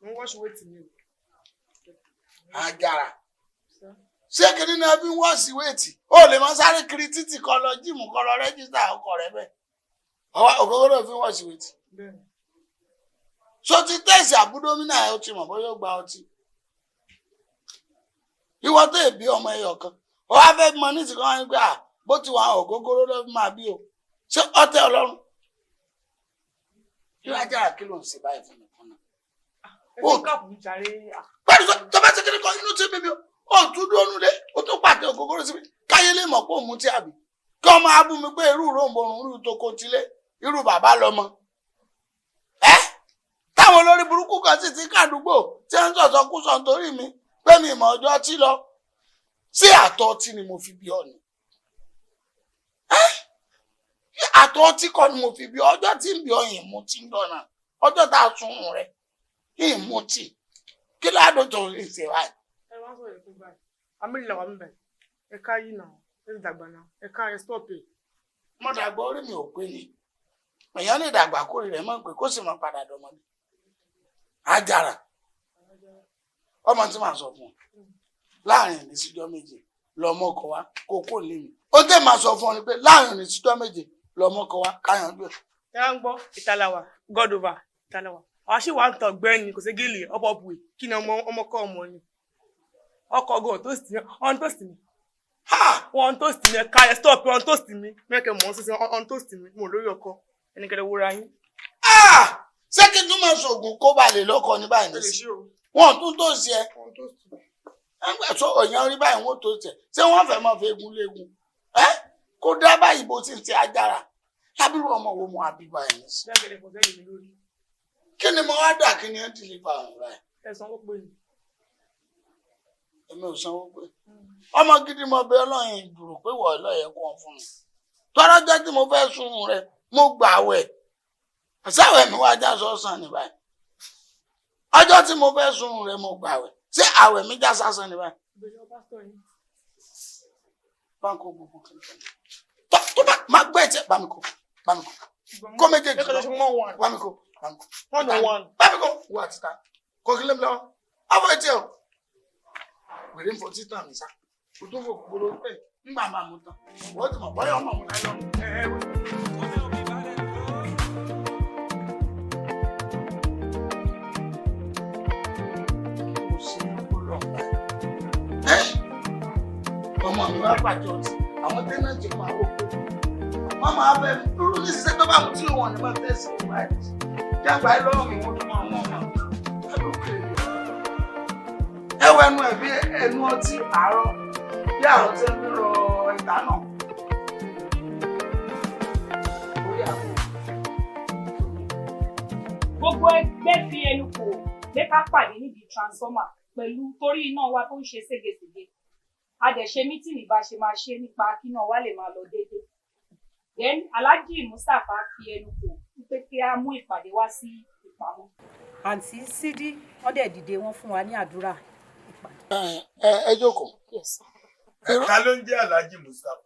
Mo ń wọ́ṣọ wéètì mi o. Àjàrà, ṣé kìnní náà fi ń wọ́ọ̀sì weight? Ó lè máa sáré kiri títì kọ lọ gym, kọ lọ register ọkọ rẹ bẹ́ẹ̀. Ọwọ́ ògógóró fi ń wọ́ọ̀sì weight. So ti test abdominal ẹ̀, ó ti mọ̀ bóyá ó gba ọtí. Ìwọ tó èbí ọmọ ẹyọ kan, ó wá fẹ́ mọ ní ìsìnkú wọn pé à bó ti wà, ògógóró ló fi máa bí o. Ṣé ọtẹ Ọlọ́run kí ló Àjàrà, kí ló ń ṣe báyìí fún mi fún náà? Ẹ fi káàpù mi jàre. Pẹ̀lú tó bá ti kiri kan inú tí bíbí ó tún dúró nulẹ̀, ó tún pàtẹ ògógóró síbi káyé lè mọ̀ pé òun mutí, àbí kí ọmọ abú mi pé irú ròǹbòrùn, irú toko tilé, irú bàbá lọmọ ẹ, táwọn olórí burúkú kan sì ti kàdúgbò tí wọ́n ń sọ̀sọ́ kú sọ nítorí mi pé mi ìmọ̀ ọjọ́ tí lọ sí àtọ̀ ọtí ni mo fi bí ọ ni. Àtọ̀ ọtí kọ́ ni mo fi bí ọ. Ọjọ́ tí ń bí ọ yìí mo ti ń dọ̀nà ọjọ́ tá a sun rẹ̀ Ìmùtì kí ládùn tó ń ṣe wáyé. Ẹ wá sọ̀rọ̀ èkó báyìí, àmì ìlà wà ń bẹ̀. Ẹ ká yìí náà, ẹ ti dàgbà náà, ẹ ká ẹ stop ẹ. Mo dàgbà, orí mi ò pé ni. Èèyàn lè dàgbà kórè rẹ̀ mọ̀ pé kó sì máa padà dọmọdé. Àjàrà, ọmọ tí màá sọ fún ọ láàrin ní síjọ́ 7 lọmọ kọ wá kó kó lé mi. Ó tẹ́ màá sọ fún ọ ni pé láàrin ní síjọ́ 7 lọmọ kọ wá káyọ̀ gbé. Ẹ wá ń gbọ́ ìtàláwà godova ìtàláwà. Àwa sì wà ń tàn gbẹ́ni kò sí gèlè ọ̀pọ̀ bùi kí ni ọmọ ọmọ kọ́ ọmọ ni. Ọkọ̀ gan tó sì ọ̀n tó sì mi. Wọ́n tó sì mi, ẹ ká ẹ stop ọ̀n tó sì mi. Mẹ́kẹ̀ mọ̀ ọ́n sísè ọ̀n tó sì mi, mo lórí ọkọ ẹnikẹ́ni wúra yín. Ṣé kí n tún máa ṣoògùn kó ba lè lọ́kọ ní báyìí nísìnyí? Wọn tún tó ṣe ẹ ẹgbẹ́ sọ ọ̀yàn rí báyìí, wọ́n tó ṣe ṣé wọ́n fẹ́ máa fi egun léegun ẹ kó dá báyìí bó ti ń ṣe ajára lábírú ọmọ wo mo àbí báyìí nísìnyí? Kí ni mo wá dà, kí ni ẹ dìlífà ọ̀hún báyìí? Ẹ sanwó pé ni. Èmi ò sanwó pé ọmọ gidi mo bẹ Ọlọ́run ìdúró pé wọ́n ọlọ́yẹ kó wọn fún mi tọ́lọ́jọ́ tí mo fẹ́ sun rẹ mo gbà wẹ̀ àṣàwẹ̀ mi wá já sọ́sàn ní báyìí. Ọjọ́ tí mo fẹ́ sun rẹ mo gbà wẹ̀, ṣé àwẹ̀ mi já sásán ní báyìí? Báńkò gbogbo kìnìkan tó bá má gbé ẹ̀jẹ̀ bá mi kó bá mi kó kó méjèèjì lọ bá mi kó bá mi kó bá mi kó wà títa kó kí lé mi lọ́wọ́ ọ̀fọ̀ etí ẹ̀ wèrè ń fọ títà mi sá kò tó fò gbòòrò pé ńgbà máa mú tán wọ́n ti mọ̀ bọ́yọ̀ ọmọ mi láyọ̀. Ọmọ mi wá pàjọ ọtí àwọn tẹ́nàtì máa wò pé wọ́n máa bẹ dúró ní ṣiṣẹ́ tó bá mú tí wọ́n ní máa tẹ̀sí ìwà ẹ̀ jágbá ẹ lọ́wọ́ mi wọ́n tó máa wọ́n máa lókè ẹ wọ ẹnu ẹ bí ẹnu ọtí àárọ̀ bí àárọ̀ tí ń rọ ìta náà. Gbogbo ẹgbẹ́ fi ẹnu kò pé ká pàdé níbi transformer pẹ̀lú torí iná wa tó ń ṣe ségesège. A dẹ̀ ṣe mítìnì bá ṣe máa ṣe nípa kí iná wa lè máa lọ déédéé. Then Alhaji Mustapha fi ẹnu kò wípé kí á mú ìpàdé wá sí ìpamọ́. Àǹtí Sídí, wọ́n dẹ̀ dìde, wọ́n fún wa ní àdúrà. Ẹ ẹ jókòó. Ta ló ń jẹ́ Alhaji Mustapha?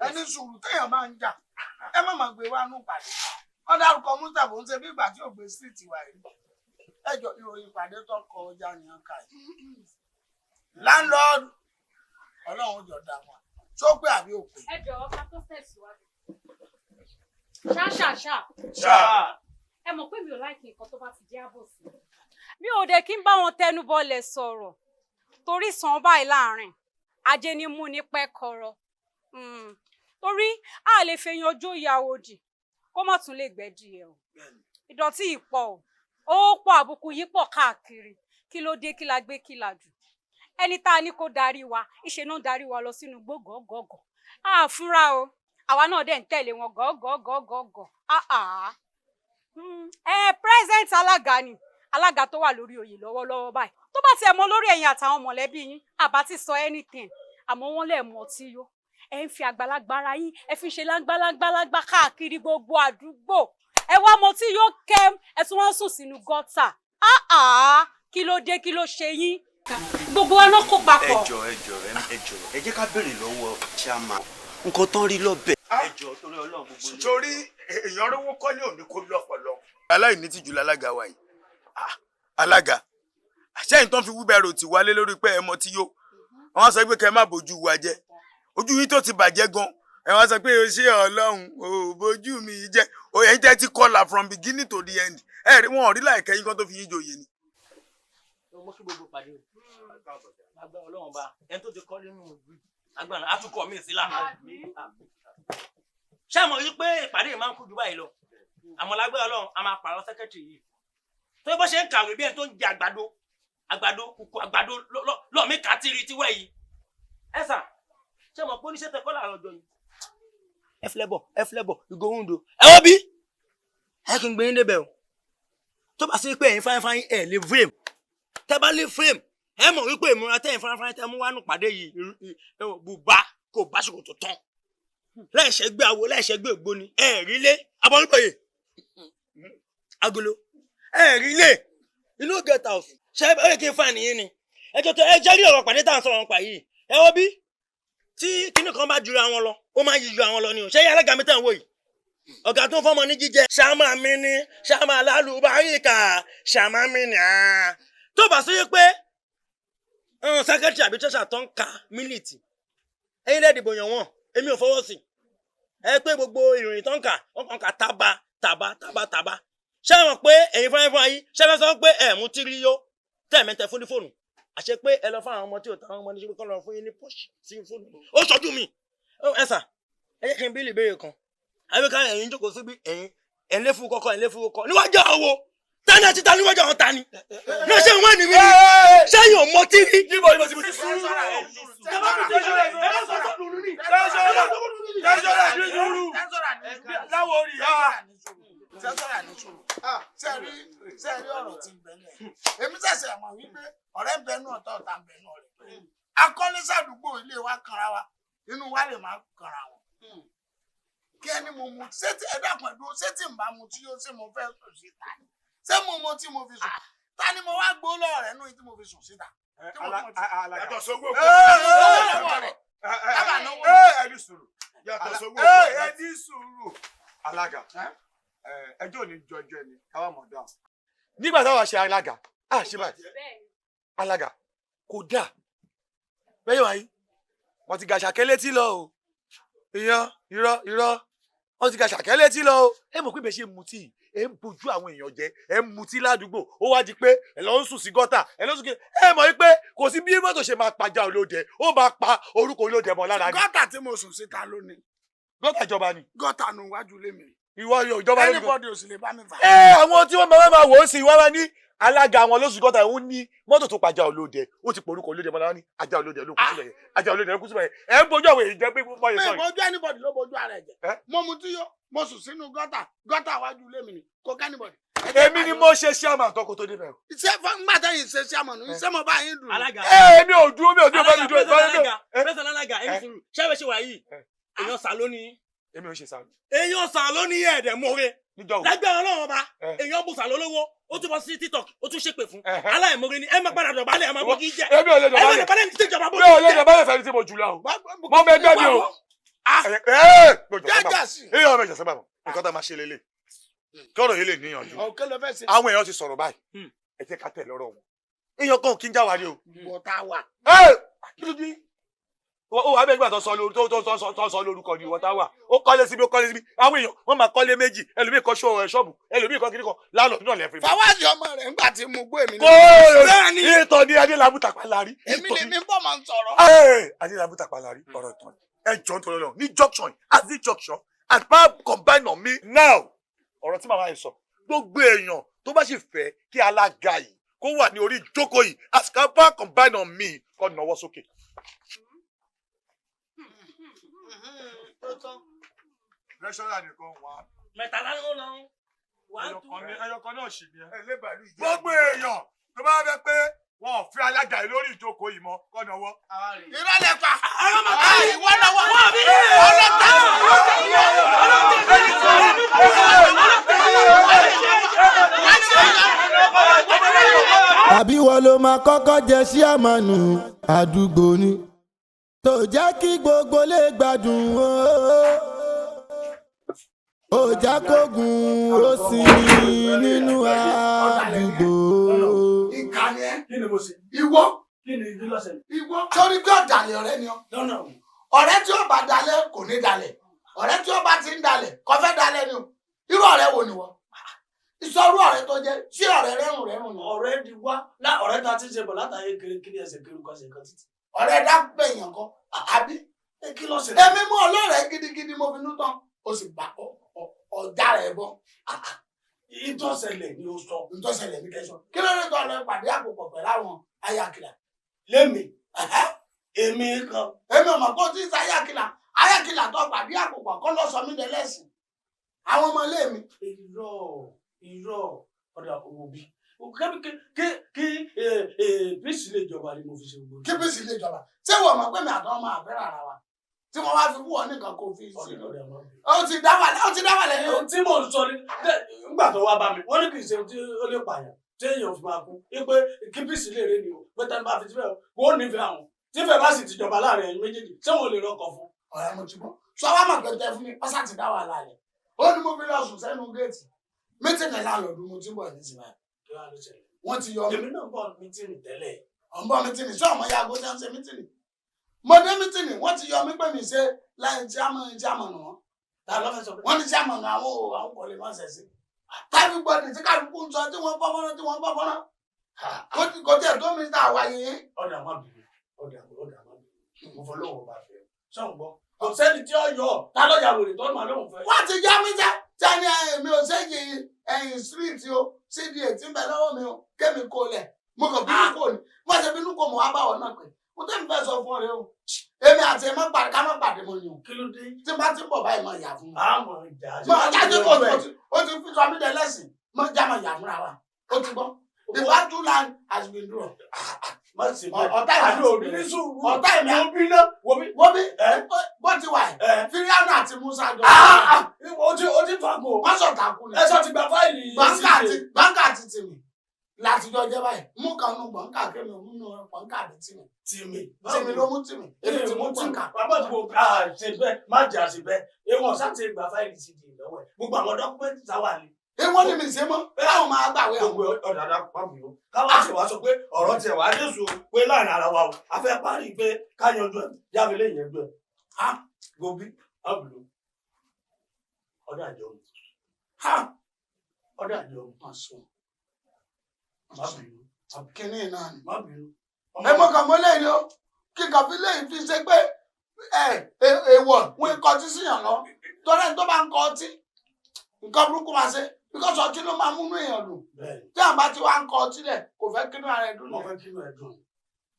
Ẹni sùúrù, téèyàn máa ń jà, ẹ má máa gbé wá nù pàdé. Wọn dárúkọ Mustapha ń ṣe bí ìgbà tí ò gbé street wa yìí. Ẹ jọ, ìròyìn ìpàdé tó kọ ọjà nìyẹn ká yìí. Landlord, Ọlọ́run jọ dá wọn tó pé àbí òpè. Ẹ jọ̀ọ́, ká tó tẹ̀síwájú. Ṣá ṣá ṣá. Ṣá. Ẹ mọ̀ pé mi ò like nǹkan tó bá ti jẹ́ àbòsí. Mi ò dé kí n bá wọn tẹnu bọlẹ̀ sọ̀rọ̀ torí sàn báyìí láàrin ajé ní mú ní pẹ́ kọ̀rọ̀, torí a lè fẹ̀yìn ọjọ́ ìyàwó dì kó má tún lè gbẹ́dì ẹ̀ o. Ìdọ̀tí yìí pọ̀ o, ó pọ̀, àbùkù yìí pọ̀ káàkiri. Kí ló dé? Kí la gbé? Kí la jù? Ẹni tá a ní kó darí wa ìṣe náà darí wa lọ sínú gbógọgọgọ a fúnra o, àwa náà dẹ̀ ń tẹ̀lé wọn gọ́gọ́gọ́gọ́. Ẹ present alága ni alága tó wà lórí oyè lọ́wọ́lọ́wọ́ báyìí, tó bá tiẹ̀ mọ lórí ẹ̀yin àtàwọn mọ̀lẹ́bí yín, àbá ti sọ anything, àmọ́ wọ́n lẹ̀ mọ́ tí yó. Ẹ ń fi àgbàlagbára yín, ẹ fi ṣe láńgbáláńgbáláńgbá káàkiri gbogbo àdúgbò. Ẹ wá mọ tí yóò kẹ́ ẹ tún wọ́n sùn sínú gọ́tà. Kí ló dé? Kí ló ṣe yín? Gbogbo wa náà kó papọ̀. Ẹ jọ, ẹ jọ, ẹ jọ, ẹ jẹ́ ká béèrè lọ́wọ́ chairman nǹkan tán rí lọ́bẹ̀. Ẹ jọ, torí Ọlọ́run, gbogbo. Torí èèyàn rówó kọ́lé òní kó lọ́pọ̀lọ́. Aláìní tìjú lálága wa yìí. Alága àṣẹyìn tó ń fi wheelbarrow tì wálé lórí pé ẹ mọ tí yó, wọn sọ pé kẹ má bójú wa jẹ́, ojú yín tó ti bàjẹ́ gan, ẹ wá sọ pé o ṣé Ọlọ́run ò bójú mi jẹ́. Ẹ̀yin tẹ́ ti kọlà from beginning to the end, ẹ rí wọn ò rí láìkẹ́ yín kan tó fi yín joyè ni. Mo kí gbogbo pàdé o, agbára Ọlọ́run bá ẹni tó ti kọ́ nínú agbára atukọ̀ mi sí lára. Ṣé àmọ́ yí pé ìpàdé yìí máa ń kú ju báyìí lọ, àmọ́ lágbára Ọlọ́run a máa pààrọ̀ secretary yìí tó bó ṣe ń kàwé bí ẹni tó ń jẹ àgbàdo, àgbàdo kùkù àgbàdo lọ́ọ̀mí kàtìrì tiwẹ̀ yìí. Ẹ sà, ṣé mo pé oníṣẹ́ tẹ kọ́ làárọ̀ ọjọ́ yìí? Ẹ filẹ̀ bọ̀, ẹ filẹ̀ bọ̀, ìgò òǹdó. Ẹ wọ́n bí ẹ kì í gbé yín débẹ̀ o. Tó bá sí pé ẹ̀yin fáyín ẹ̀ lè frame, tẹ́ bá lè frame, ẹ mọ̀ wípé ìmúra tẹ́yìn fáyín tẹ́ mú wá nù pàdé yìí, bùbá kò bá ṣòkòtò tán láìṣẹ́ gbé àwo, láìṣẹ́ gbé ògbóni. Ẹ rí lé abọ́lúbọ̀yè agolo, ẹ rí lé. You no get house. Ṣé ẹ kí n fa nìyí ni? Ẹ jọ tó ẹ jẹ́ rí ọ̀rọ̀ pàdé tá à ń sọ̀rọ̀ nípa yìí. Ẹ wọ́n bí tí kinní kan bá jura wọn lọ, ó máa ń yí ju àwọn lọ ni o. Ṣé alága mi tẹ̀ ń wò yìí? Ọ̀gá tó ń fọ́mọ ní jíjẹ. Ṣàmà mi ni, ṣàmà lálùbáríkà, ṣàmà mi ni àá. Tó bá sọ yé pé sẹ́kẹ́tìrì àbí tẹ́sà tó ń ka mílìtì, ẹ̀yin lẹ́ dìbò yàn wọ́n, èmi ò fọwọ́ sí. Ẹ pé gbogbo ìròyìn tó ń kà, wọ́n kàn ká tábà tàbá tàbá tàbá. Ṣé ẹ mọ̀ pé ẹ̀yin fúnra fúnra yín, ṣé ẹ fẹ́ sọ pé ẹ̀ mú tírí yó tẹ̀mẹ́tẹ̀ fún ní fóònù? Àṣẹ pé ẹ lọ fún àwọn ọmọ tí ò táwọn ọmọ ní ṣe pé kọ́ lọ fún yín ní pọ́ṣì sí fóònù. Ó ṣojú mi. Ẹ sà, ẹ jẹ́ kí n bí lè béèrè kan. Àbí ká ẹ̀yin jókòó síbí ẹ̀yin ẹ̀ ń lé fún kọ́kọ́ ẹ̀ ń lé fún kọ́kọ́ níwájú àwo tani àti tani níwájú àwọn tani náà ṣé wọ́n ní mi ni ṣé yóò mọ tírí. Sẹ́ẹ̀rí ọ̀rọ̀ tí ń bẹ náà, èmi ṣẹ̀ṣẹ̀ mọ̀ wípé ọ̀rẹ́ ń bẹ náà tọ́ ọ̀tá ń bẹ náà rẹ̀. Akọ́lé sàdúgbò ilé wa kanra wa, inú wa lè má kanra wọn. Kí ẹni mo mu ṣé tí ẹ dákun ẹdúró, ṣé tí n bá mu tí yóò ṣe mo fẹ́ sùn síta ni? Ṣé mo mu tí mo fi sùn? Ta ni mo wá gbó lọ́wọ́ rẹ̀ nú tí mo fi sùn síta? Yàtọ̀ sówó kù. Ẹ ní sùúrù. Yàtọ̀ sówó kù. Ẹ ní sùúrù. Alága, ẹjọ́ ò ní jọjọ́ ẹni káwá mọ̀ dáa. Nígbà táwa ṣe alága, a ṣe báyìí. Alága, kò dáa. Bẹ́ẹ̀ wáyé, wọ́n ti gàṣàkẹ́ létí lọ o. Ìyẹn irọ́ irọ́. Wọ́n ti gàṣàkẹ́ létí lọ o. Ẹ mọ̀ pé bẹ́ẹ̀ ṣe mutí, ẹ ń bojú àwọn èèyàn jẹ, ẹ ń mutí ládùúgbò, ó wá di pé ẹ lọ ń sùn sí gọ́tà, ẹ lọ sùn kí ẹ mọ̀ wípé kò sí bí mọ́tò ṣe máa pajá olóde, ó máa pa orúkọ olóde mọ́ lára ni. Gọ́tà tí mo sùn síta lónìí. Gọ́tà ìjọba ni. Gọ́tà nù wájú ilé mi. Ìwọ yóò ìjọba lónìí. Anybody ò sì lè bá mi fà. Ẹ àwọn tí wọ́n máa wò ó sí wọ́n máa ní alága àwọn lóṣù gọ́tà òun ní mọ́tò tó pajá olóde, ó ti porúkọ olóde mọ́ lára ní ajá olóde ló kú síbẹ̀ yẹn, ajá olóde ló kú síbẹ̀ yẹn. Ẹ ń bojú àwọn èèyàn jẹ pé mo yẹ sọ Mi yìí. bojú anybody ló bojú ara ẹ̀ jẹ́. Mo mu tí yó, mo sùn sínú gọ́tà, gọ́tà wájú ilé mi ni, kò ká anybody. Èmi ni mo ṣe chairman tọkọ tó débẹ̀. Ṣé fún gbàtà yìí ṣe chairman ní ṣé mo bá yín dùn? Alága. Ẹ èmi ò dúró, mi ò dúró, bá mi dúró, bá mi dúró. Pẹ́sẹ̀ alága, èmi sùúrù, ṣé ẹ ṣe wà yìí? Èèyàn sà lónìí. Èmi ò ṣe sà. Èèyàn sà lónìí ẹ̀ẹ́dẹ̀ mọ́re. Níjọ́ wo? Lágbára Ọlọ́run ọba, èèyàn bù sà lólówó, ó tún bọ́ sí TikTok, ó tún ṣépè fún. Aláìmoore ni ẹ máa padà dọ̀bálẹ̀, ẹ máa bójú jẹ́. Èmi ò lè Ẹ máa dọ̀bálẹ̀. dọ̀bálẹ̀ ní stéèjì ọba bójú Mi ò lè jẹ́. dọ̀bálẹ̀ fẹ́ni tí mo jù lọ o. Mo mọ ẹgbẹ́ mi o. Jẹ́jà sí. Èyí ọmọ ìjọsìn bàbọ̀, nǹkan tá a máa ṣe lélẹ̀. Kí ọ̀rọ̀ yìí lè níyànjú. Ọ̀kẹ́ ló fẹ́ ṣe. Àwọn èèyàn ti sọ̀rọ̀ báyìí. Ẹ jẹ́ ká tẹ̀ lọ́rọ̀ wọn. Èèyàn kan kì í jáwárí o. Bọ̀tá wà. Kí ló dé? Ó wà bẹ́ẹ̀ nígbà tó sọ lórúkọ ni ìwọ tá wà. Ó kọ́lé síbi, ó kọ́lé síbi. Àwọn èèyàn wọ́n máa kọ́lé méjì. Ẹlòmíì kọ́ ṣọ́ọ̀bù, ẹlòmíì kọ́ kíní kan. Lánàá náà lẹ́fẹ̀ẹ́ mi. Fawáàsì ọmọ rẹ̀ ńgbà tí mo gbé mi. Kó ìtọ̀ ni Adélábù tàpá lárí. Èmi lèmi ń bọ̀ máa ń sọ̀rọ̀. Adélábù tàpá lárí ọ̀rọ̀ ìtàn. Ẹ jọ ń tọrọ lọ ní junction at the junction and power combine on me now. Ọ̀rọ̀ tí màmá yìí sọ. Gbogbo èèyàn tó bá sì fẹ́ kí alága yìí kó wà ní orí ìjókòó yìí as power combine on me kó nawọ́ sókè. Lẹ́ṣọ́rà nìkan wà. Mẹ́tàlá ló lọ. Ẹyọkan náà ṣì ni ẹ. Gbogbo èèyàn tó bá fẹ́ pé wọn ò fẹ́ alága yìí lórí ìjókòó yìí mọ́ kó nawọ́. Irọ́ lẹ pa. Ìwọ lọ́wọ́. Ọlọ́tà. Àbí wọ́n ló máa kọ́kọ́ jẹ ṣíàmánù àdúgbò ni tó jẹ́ kí gbogbo lè gbádùn o. Ó jẹ́ kógun ó sinmi nínú àdúgbò. Ìkànnì ẹ. Kí ni mo ṣe? Ìwọ. Kí ni ìdí lọ́sẹ̀? Ìwọ. Sórí pé ọ̀dàlẹ̀ ọ̀rẹ́ ni ọ́. Lọ́nà wo? Ọ̀rẹ́ tí ó bá dalẹ̀ kò ní dalẹ̀. Ọ̀rẹ́ tí ó bá ti ń dalẹ̀ kò fẹ́ dalẹ̀ ni o. Irú ọ̀rẹ́ wo ni wọ́? Ìsọrú ọ̀rẹ́ tó jẹ́ sí ọ̀rẹ́ rẹ́rùn rẹ́rùn ni. Ọ̀rẹ́ di wá lá ọ̀rẹ́ ta ti ń ṣe bọ̀ látàyè kiri ẹsẹ̀ kiri kọsẹ̀ kan títì. Ọ̀rẹ́ dápẹ́ èèyàn kan àbí? Kí ló ṣe? Èmi mú ọlọ́rẹ̀ gidigidi mo fi nú tán o sì bá ọjà rẹ̀ bọ́. Ìtọ́sẹ̀lẹ̀ ni o sọ. Ìtọ́sẹ̀lẹ̀ ni kẹsàn. Kí ló dé tó lọ pàdé àpòpọ̀ pẹ̀lú àwọn ayakìlà? Lémi. Èmi kan. Èmi ò mọ̀ pé o ti ń sa ayakìlà. Ayakìlà tó pàdé àpòpọ̀ kọ́ ló sọ mí dẹlẹ́sìn. Àwọn ọmọ ilé mi. Irọ́ irọ́ ọ̀dà owó bí. Kí bíìsì lè jọba ni mo fi ṣe gbogbo. Kí bíìsì lè jọba. Ṣé wọ́n mọ̀ pé mi àtọ́ ọmọ àfẹ́ràn ara wa? Tí wọ́n wá fi wú ọ nìkan kò fi sí i. Ó ti dá wà ó ti dá wà lẹ́yìn. Ohun tí mò ń sọ ni nígbà tó wá bá mi, wọ́n ní kì í ṣe ohun tí ó lè pààyàn tí èèyàn fi máa kú, wípé kí peace lè rè ni o, pé tẹ́ni bá fi síbẹ̀ kó o nífẹ̀ẹ́ àwọn tífẹ̀ẹ́ bá sì ti jọba láàrin ẹ̀yin méjèèjì, ṣé wọn ò lè rọkọ̀ fún. Ọ̀rẹ́, mo ti bọ́ sọ wá mọ̀ pé tẹ fún mi pásá ti dá wàhálà rẹ̀. Ó ní mo fi lọ sùn sẹ́nu géètì meeting landlord mo ti ń bọ̀ nísìnyí báyìí. Kí wàá ló ṣẹlẹ̀? Wọ́n ti yọ mí. Èmi náà bọ̀ meeting tẹ́lẹ̀. Ọ̀ ń bọ̀ meeting, ṣé ọmọ yago ṣe ń ṣe meeting? Mo dé meeting, wọ́n ti yọ mí pé mi ṣe láì chairman wọn. Ta ló fẹ́ sọ pé? Wọ́n ní chairman àwọn ò àwọn kò lè má ṣẹ̀ sí. Everybody tí kálukú ń sọ tí wọ́n bọ́ fọ́nrán tí wọ́n bọ́ fọ́nrán kò tiẹ̀ tó mi ta àwa yìí. Ọ̀dà má bínú, ọ̀dà ọ̀dà má bínú, mo fọ lóhùn ọba fẹ́ sọ̀n gbọ́, kò sẹ́ni tí ó yọ ọ́ ta ló ya wèrè tó máa lóhùn fẹ́. Wọ́n ti já mi já tani mi ò séjì ẹ̀yìn street o, cda tí ń bẹ lọ́wọ́ mi o, kémi kó lẹ̀. Mo kàn bínú kò ní wọ́n ṣe bínú kò mọ̀ wá báwọ̀ náà pé mo tẹ́ mi fẹ́ sọ fún ọ rẹ o, èmi àti ẹ̀ má pàdé, ká má pàdé mọ́ ni o. Kí ló dé? Tí n bá ti ń bọ̀ báyìí, mọ̀ ìyá fún mi. Àmọ̀ ìjà. Mọ̀ jáde kò tó o ti fi sọ mí dẹ lẹ́sìn, mọ̀ já mọ̀ ìyá fúnra wa. Ó ti gbọ́, the battle line has been drawn. Má sì bẹ́ẹ̀. Ọ̀tá ìmọ̀ Àdó òbí ní sùúrù. Ọ̀tá ìmọ̀. Wo bí náà, wo bí. Wo bí bó ti wà ẹ̀, Fíríànù àti Musa jọ. O ti fàgò. Wọ́n sọ̀tà kú ni. Ẹ sọ ti gba fáìlì. Báńkà àti tìmì láti jọ jẹ báyìí. Mú kan nù bọ́ńkà kémi mú nù bọ́ńkà àbí tìmì. Tìmì. Tìmì ló mú tìmì, èmi ti mú bọ́ńkà. Bàbá tí mo ṣe bẹ́ẹ̀ má jà sí bẹ́ẹ̀. Ewọ̀n sá ti gba fáìlì CD lọ́wọ́ ẹ̀. Gbogbo àwọn document táwà ní. Ewọ́n ni mi ṣe mọ́ báwọn máa gbàwé àwọn. Gbogbo ọ̀dà dà pàmò. Káwá ṣe wá sọ pé ọ̀rọ̀ tiẹ̀ wá dé sùn pé láàrin ara wa o. A fẹ́ parí pé ká yanjú ẹ̀, jáde lè yanjú ẹ̀. Gobi, ọ̀bùnú. Ọ̀dà àjọ mi. Ọ̀dà àjọ mi. Má sùn. Má bínú. Kínní náà ni. Má bínú. Ẹ mọ kàn mọ́ lẹ́yìn o, kí kàn fi lẹ́yìn fi ṣe pé ẹ èèwọ̀ wọn kọ ọtí síyàn lọ, torí ẹni tó bá ń kọ ọtí, nǹkan burúkú máa ṣe, because ọtí ló máa múnú èèyàn dùn. Tí àwọn bá ti wá ń kọ ọtí lẹ̀, kò fẹ́ kínú ara ẹ̀ dùn. Mo fẹ́ kínú ẹ̀ dùn.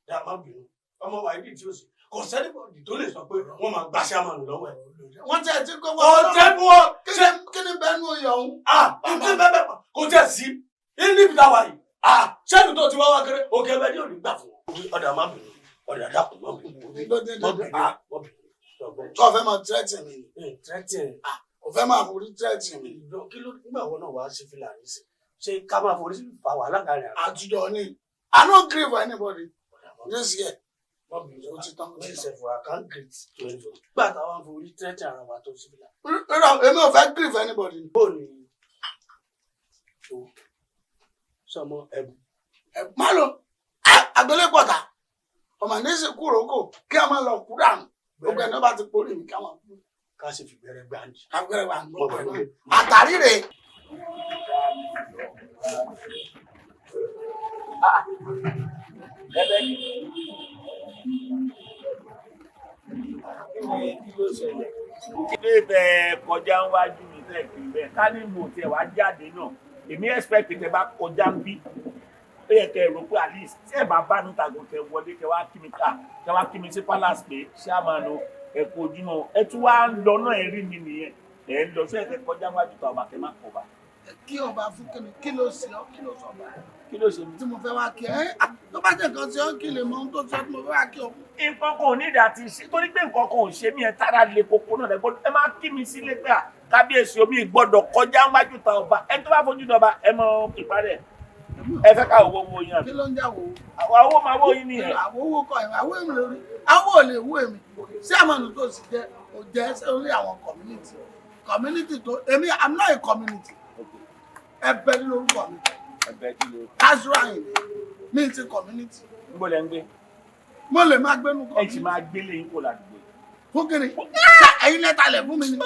Dá má bínú. Ọmọ wa ibi tí ó sì. Kò sẹ́nìbọ̀dì tó lè sọ pé wọ́n máa gbàṣẹ́ àmàlù lọ́wọ́ ẹ̀. Wọ́n ti ẹ̀ ti kó Kò tẹ́ mú ọ. Kí ni bẹ́ẹ̀ nú oyè ọ̀hún? Ah, ní bẹ́ẹ̀ bẹ́ẹ̀ kò tẹ̀ sí. Níbi táwa yìí. Ah, sẹ́ni tó ti wá wá kéré, òkè ẹbẹ ní òní gbà fún wọn. Ọ̀dà má bínú. Ọ̀dà dákun má bínú. Má bínú. Má bínú. Tó o fẹ́ máa threaten mi ni? Threaten. O fẹ́ máa forí threaten mi. Kí ló nígbà wo náà wàá ṣe fìlà ní sí? Ṣé ká máa forí fa wàhálà kárí àná? Àtijọ́ ni. I no gree for anybody this year. Má bínú. O ti tán, o ti tán. Myself, I can't greet to anybody. Gbà táwọn forí threaten ara wa tó ṣe fìlà. Rírọ̀, èmi ò fẹ́ gree for anybody. Bó ni o sọmọ ẹbù? Má lọ àgbélépọ̀tà ọmọ ní sì kúrò kò kí a máa lọ kú dànù. Gbogbo ẹni tó bá ti porí mi, kí a máa kú. Ká sì fi gbẹrẹ gbàǹdì. Ká gbẹrẹ gbàǹdì àtàrí rè. Ẹbẹ ni kí ló ṣẹlẹ̀? Ilé ibẹ̀ kọjá ń wájú mi tẹ̀ kí n bẹ́ẹ̀ ká ní mo tiẹ̀ wá jáde náà. Èmi expect pé tẹ bá kọjá ń bí. Ó yẹ kẹ́ ẹ rò pé at least tí ẹ bá bá níta gan, kẹ́ wọlé, kẹ́ wá kí mi ká, kẹ́ wá kí mi sí palace pé chairman o, ẹ kú ojúmọ́. Ẹ tún wá ń lọ náà, ẹ rí mi nìyẹn. Ẹ ń lọ sí ẹ̀kẹ́ kọjá wájú tó àbá kẹ́ má kọ̀ bá. Kí ọba fún kíni? Kí ló ṣe ọ? Kí ló sọ ọba? Kí ló ṣe mí? Tí mo fẹ́ wá kí ẹ, tó bá jẹ́ nǹkan tí ó ń kí lè mọ ohun tó sọ tí mo fẹ́ wá kí ọ fún. Nǹkan kan ò ní ìdá ti ṣe torí pé nǹkan kan ò ṣe mí. Ẹ tára le koko náà lẹ́gbọ́dọ̀ ẹ máa kí mi sílé pé à kábíyèsí, omi gbọ́dọ̀ kọjá wájú ta ọba. Ẹni tó bá fojú dọba, ẹ mọ ìparẹ́ ẹ fẹ́ ká owó wo yín àbí. Kí ló ń jà wò? Àwọn owó máa wó yín nìyẹn. Àwọn owó kọ ẹ̀, àwọn èmi lórí àwọn ò lè wú èmi sí àmọ́nù tó sì jẹ́ ò jẹ́ sórí àwọn community tó èmi. I'm not a community. Ẹbẹ ní lórúkọ mi. Ẹbẹ kí ló? Casual Ayinde mi ti community. Ń bọ̀ lẹ́ ń gbé. Mo lè máa gbénu Ẹ sì máa gbélé yín kó ládùúgbò yìí. Fún kiri ẹ̀yin lẹ́ta lẹ̀ fún mi ni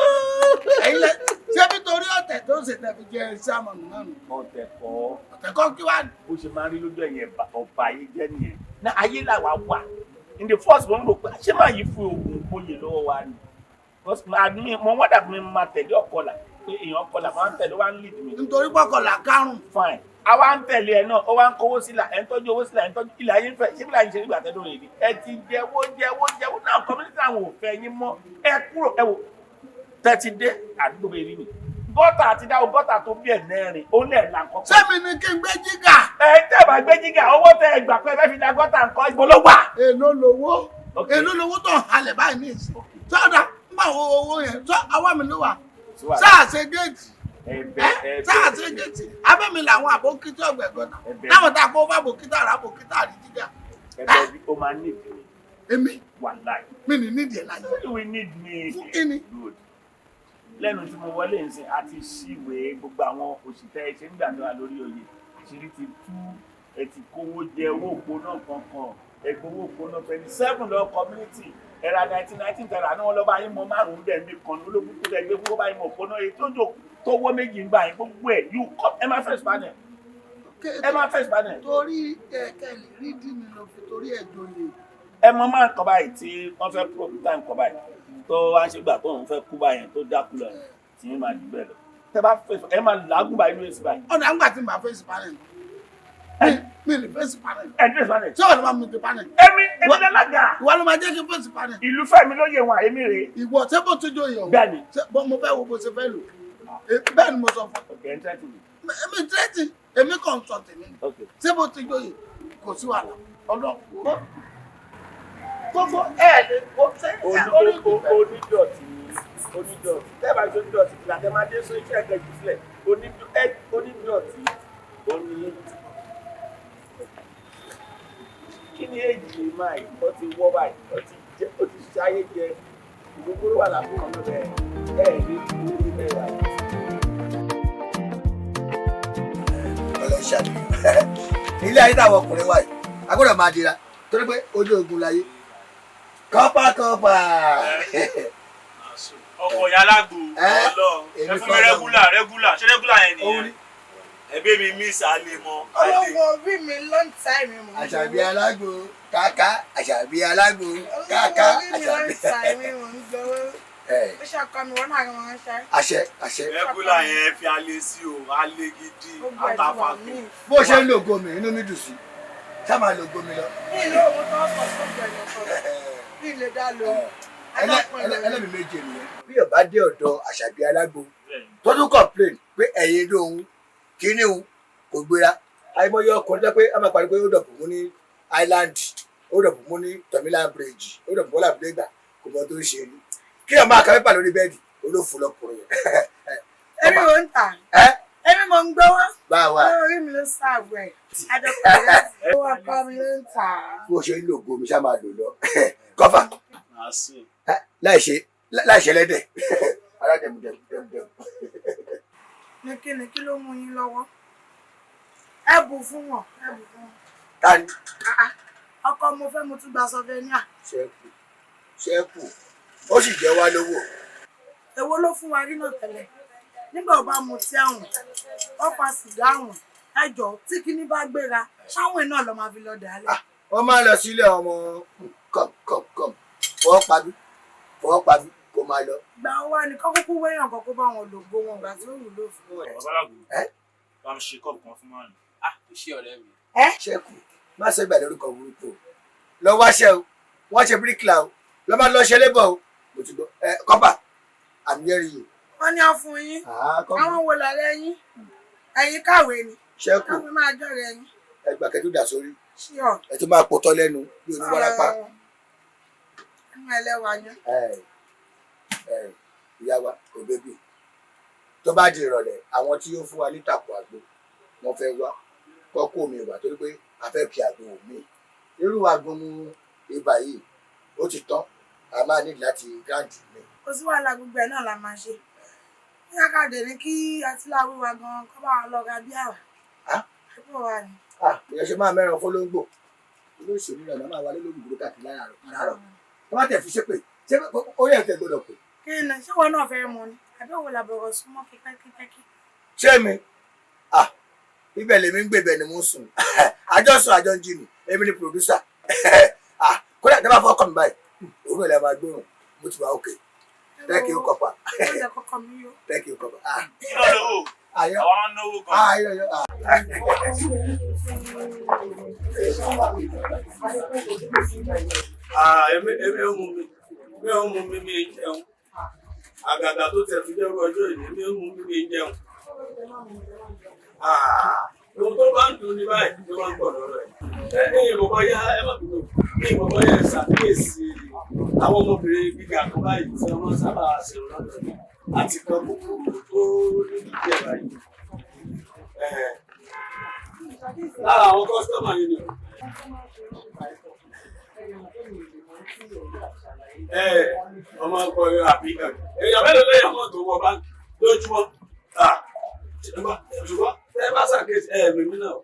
ẹ̀yin lẹ ṣé nítorí ọ̀tẹ̀ tó ṣe tẹ̀ fi jẹ sáàmọ̀nù náà nù. Ọ̀tẹ̀ kọ́. Ọ̀tẹ̀ kọ́ kí wá. Bó ṣe máa ń rí lójú ẹ̀yìn ọba ayé jẹ́ nìyẹn. Náà ayé làwa wà. In the first, mo ń rò pé ṣé máa yí fún oògùn oyè lọ́wọ́ wa ni. Because mo wọ́n dàbí mi máa tẹ̀lé ọ̀kọlà pé èèyàn ọ̀kọlà máa ń tẹ̀lé, wá ń lead mi. Nítorí pọ̀kọ̀là kárùn. Fine, àwa ń tẹ̀lé ẹ náà, ó wá ń kówó sílà, ẹ̀ ń tọ́jú owó sílà, ẹ̀ ń tọ́jú ilẹ̀ ayé ń fẹ́. Ṣé bí láyé ń ṣe nígbà tẹ́lẹ̀ òye ni ẹ ti jẹ́wọ́ jẹ́wọ́ jẹ́wọ́ náà, community àwọn ò fẹ́ yín mọ́, ẹ kúrò. Ẹ wò tẹ́tí dé àdúgbò bẹ́ẹ̀ rí ni gọ́tà àti dáwọ́ gọ́tà tó bí ẹ̀ mẹ́rin ó lẹ̀ là nǹkan. Sẹ́mi ni kí n gbé jígà. Ẹ tẹ́ bá gbé jígà, owó tẹ ẹ gbà pé ẹ fẹ́ fi da gọ́tà nǹkan, ibo ló wà? Èló lowó? Èló lowó tó ń halẹ̀ báyìí ní ìsìn? Sọ́dà nígbà wo owó yẹn sọ ọwọ́ mi ló wà. Sáà ṣe géètì. Sáà ṣe géètì. Abẹ́mi làwọn àbókítà ọ̀gbẹ̀gbọ̀nà. Láwọn tá a kó fún àbókítà rà àbókítà rí jíjà. Ẹ̀bẹ̀ o máa ní ìdí. Èmi. Wàláì. Mi ní nídìí ẹ̀ láyé. You will need me. Fún kíni? Good. Lẹ́nu tí mo wọlé nsìn, a ti ṣíwèé gbogbo àwọn òṣìṣẹ́ ṣe ń gbàdúrà lórí oyè. Àṣírí ti tú, ẹ ti kówó jẹ owó òpónà kankan, ẹgbẹ́ owó òpónà 27 lọ community, ẹ̀rà 1919 tẹ̀rà náà wọ́n lọ́ bá yín mọ márùn-ún bẹ́ẹ̀ mi kan ní ológun tó ẹgbẹ́ fún bá yín mọ òpónà èyí tó jò tó wọ́ méjì ń gbà yín gbogbo ẹ̀ you come ẹ má face panel. Ẹ má face panel. Torí ẹ̀kẹ́ lè rí dì mí lọ fi torí ẹ̀ jolè. Ẹ mọ máa ń kọ báyìí tí wọ́n fẹ́ probe time kọ báyìí tó wá ṣe gbà tó òun fẹ́ kú báyẹn tó dákú lọ tí yín máa jù bẹ́ẹ̀ lọ tẹ bá fèsì ẹ máa làágùn báyìí lóye sí báyìí. Ọ̀nà àgbà tí màá fèsì panel. Mi lè fèsì panel. Ẹ ní fèsì panel. Ṣé ọ̀nà máa mi ti panel? Èmi lálága. Ìwọ ló máa jẹ́ kí n fèsì panel. Ìlú Fẹ́mi lóye wọn èmi rèé. Ìwọ ṣé bó ti joyè o? Bẹ́ẹ̀ni. Ṣé mo fẹ́ wo bó ṣe fẹ́ lò? Bẹ́ẹ̀ ni mo sọ fún ọ. Ok, ẹ ń tẹ́tì mi. Èmi tẹ́tì, èmi kàn sọ tèmi. Ṣé bó ti joyè? Kò sí wàhálà. Ọlọ́run gbogbo ẹ lè kó sẹ́yìn onídọ̀tí onídọ̀tí tẹ́ẹ̀bà ṣe onídọ̀tí kìlà tẹ́ máa dé sọ iṣẹ́ ẹ̀kẹ́jù sílẹ̀ onídọ̀tí oní. Kí ni èjì lè máa yìí ó ti wọ́ báyìí ó ti jẹ ó ti ṣayé jẹ gbogbo wà lápò kan lọ́bẹ̀ ẹ̀ ní kúrú ẹ̀ wà. Ọlọ́ṣà ilé ayé táwọn ọkùnrin wà yìí a gbọ́dọ̀ máa dira torí pé ojú ogun láyé. Kọ́pà kọ́pà. Ọkọ̀ ìyá alágbò Ọlọ́run ẹ fún mi rẹ́gúlà rẹ́gúlà ṣé rẹ́gúlà yẹn nìyẹn ẹbí mi miss alẹ́ mọ́. Olówó orí mi long time mò ń gbowó. Àṣàbí alágbò kàkà àṣàbí alágbò kàkà Olówó orí mi long àṣàbí. time mò ń gbowó. Ó ṣàkọ mi wọ́n náà wọ́n ṣe. Àṣẹ àṣẹ. Rẹ́gúlà yẹn fi alẹ́ sí o alẹ́ gidi àtàfàtò. Bó ṣe ń lo gomi inú mi dùn sí ṣá máa lo gomi lọ. Mi ìlú òun tó sọ sókè lọ́kọ̀ mi lè dá lo. Ẹlẹ́mìí méje nìyẹn. Bí ọba dé ọ̀dọ̀ Àṣàbí alágbò tó tún complain pé ẹ̀yin lóhun kíní òun kò gbéra àìmọye ọkùnrin jẹ́ pé a máa parí pé ó dọ̀bù mú ní Island ó dọ̀bù mú ní Tọ̀mílà Bridge ó dọ̀bù mú làbúlé-gbà kò mọ tó ń ṣe ni. Kí ọmọ àkàwé pà lórí bẹ́ẹ̀dì olófo lọkùnrin yẹn. Èmi mò ń tà. Èmi mò ń gbowó. Báwa. Orí mi ló ṣàbù ẹ̀. Àjọpọ̀ owó ọkọ mi ló ń tà. Bó ṣe ń lo gomi ṣá máa lò lọ. Kọ́fà láì ṣe lẹ́dẹ̀. Ara dẹ̀mú dẹ̀mú dẹ̀mú dẹ̀mú. Ní kíni kí ló mú yín lọ́wọ́? Ẹ bù fún wọn, ẹ bù fún wọn. Tani. Ọkọ mo fẹ́ mo tún gba sọfẹ́níà. Ṣẹ́kù ṣẹ́kù ó sì jẹ́ wá lówó. Èwo ló fún wa rí náà tẹ́lẹ̀? Nígbà ó bá mu tí àwọn, ó fa sìgá àwọn, ẹjọ́ tí kinní bá gbéra, ṣáwọn iná lọ máa fi lọ dàálẹ̀. Wọ́n máa lọ sílé ọmọ kọ̀m kọ̀m kọ̀m fọwọ́ pa mí fọwọ́ pa mí kó máa lọ. Ìgbà wo wá ni kọ́ kúkú wéyàn kan kó bá wọn lògo wọn ìgbà tí ó wúlò fún wọn. Babaláwo bá mi ṣe kọ́ọ̀pù kan fún márùn. Ah, kò sí ọ̀rẹ́ mi. Ṣẹ́kù má ṣe gbà lórúkọ burúkú o lọ wáṣẹ́ o wọ́n ṣe bíríkìlà o lọ máa lọ ṣe lébọ̀ o mo ti gbọ́ ẹ kọ́pà I'm hearing you. Wọ́n ní á fún yín. Àwọn wo lọ̀rẹ́ yín? Ẹ̀yin kàwé ni. Ṣẹ́kù Káfí máa jọ̀rẹ́ yín. ẹgbà kẹtù dà sórí Ṣíọ̀. ẹ tó máa potọ́ lẹ́nu bí oníwárápá. Ẹnu ẹlẹ́wà yẹn. Ìyá wa kò bébì tó bá di ìrọ̀lẹ́ àwọn tí yóò fún wa ní tàpọ̀ àgbo wọ́n fẹ́ wá kọ́kọ́ mi wà torí pé a fẹ́ fi àgbo mi irú àgbo mu ibà yìí ó ti tán a máa ní láti gáàdì mi. Kò sí wàhálà gbogbo ẹ̀ náà la máa ṣe. Ní kákàdé ní kí Atíláwí wa gan-an kọ́ bá wa lọ ra bí àwà. Àbúrò wa ni. Ìyẹn ṣe máa mẹ́ran fọlọ́ngbò olóṣèlú náà máa wà lólórí ìgboro káàkiri láràárọ̀ láràárọ̀ tó bá tẹ̀ fi ṣépè ṣé orí ẹ̀ tẹ̀ gbọ́dọ̀ pè. Kí ni ṣé wọn náà fẹ́ mu ni? Àbí òwò làbọ̀rọ̀ súnmọ́ kíkẹ́kíkẹ́kí? Ṣé mi? Ibẹ̀ lèmi ń gbé ibẹ̀ ni mo ń sùn. Àjọ sùn àjọ ń jí ni èmi ni pòdúsà. Kódà tí a bá fọ́ ọkọ mi báyìí òun náà lè máa gbóhùn mo ti wà òkè. Thank you, Copper. Thank you, Copper. Ayọ̀ àwọn náwó gan. Ayọ̀ ayọ̀. Èmi ò mú mi, mi ò mú mi mi jẹun. Àgàgà tó tẹ̀ fi jẹ́rú ọjọ́ ìní, mi ò mú mi mi jẹun. Ohun tó bá ń dùn ní báyìí ló máa ń pọ̀ lọ́rọ̀ ẹ̀. Ẹ ní ìmọ̀ bọ́yá ẹ má bínú, ní ìmọ̀ bọ́yá ẹ ṣàkíyèsí Àwọn ọmọbìnrin gíga kan báyìí tí wọ́n sábà ṣe lọ́dọ̀ ní àti kan kúkúrú tó ní díẹ̀ báyìí. Lára àwọn kọ́sítọ́mà yìí ni. Ọmọ ọkọ àbí èèyàn mélòó lẹ́yìn ọmọ tó wọ báńkì lójúmọ́? Ṣùgbọ́n ẹ bá ṣàkíyèsí ẹ mímí náà.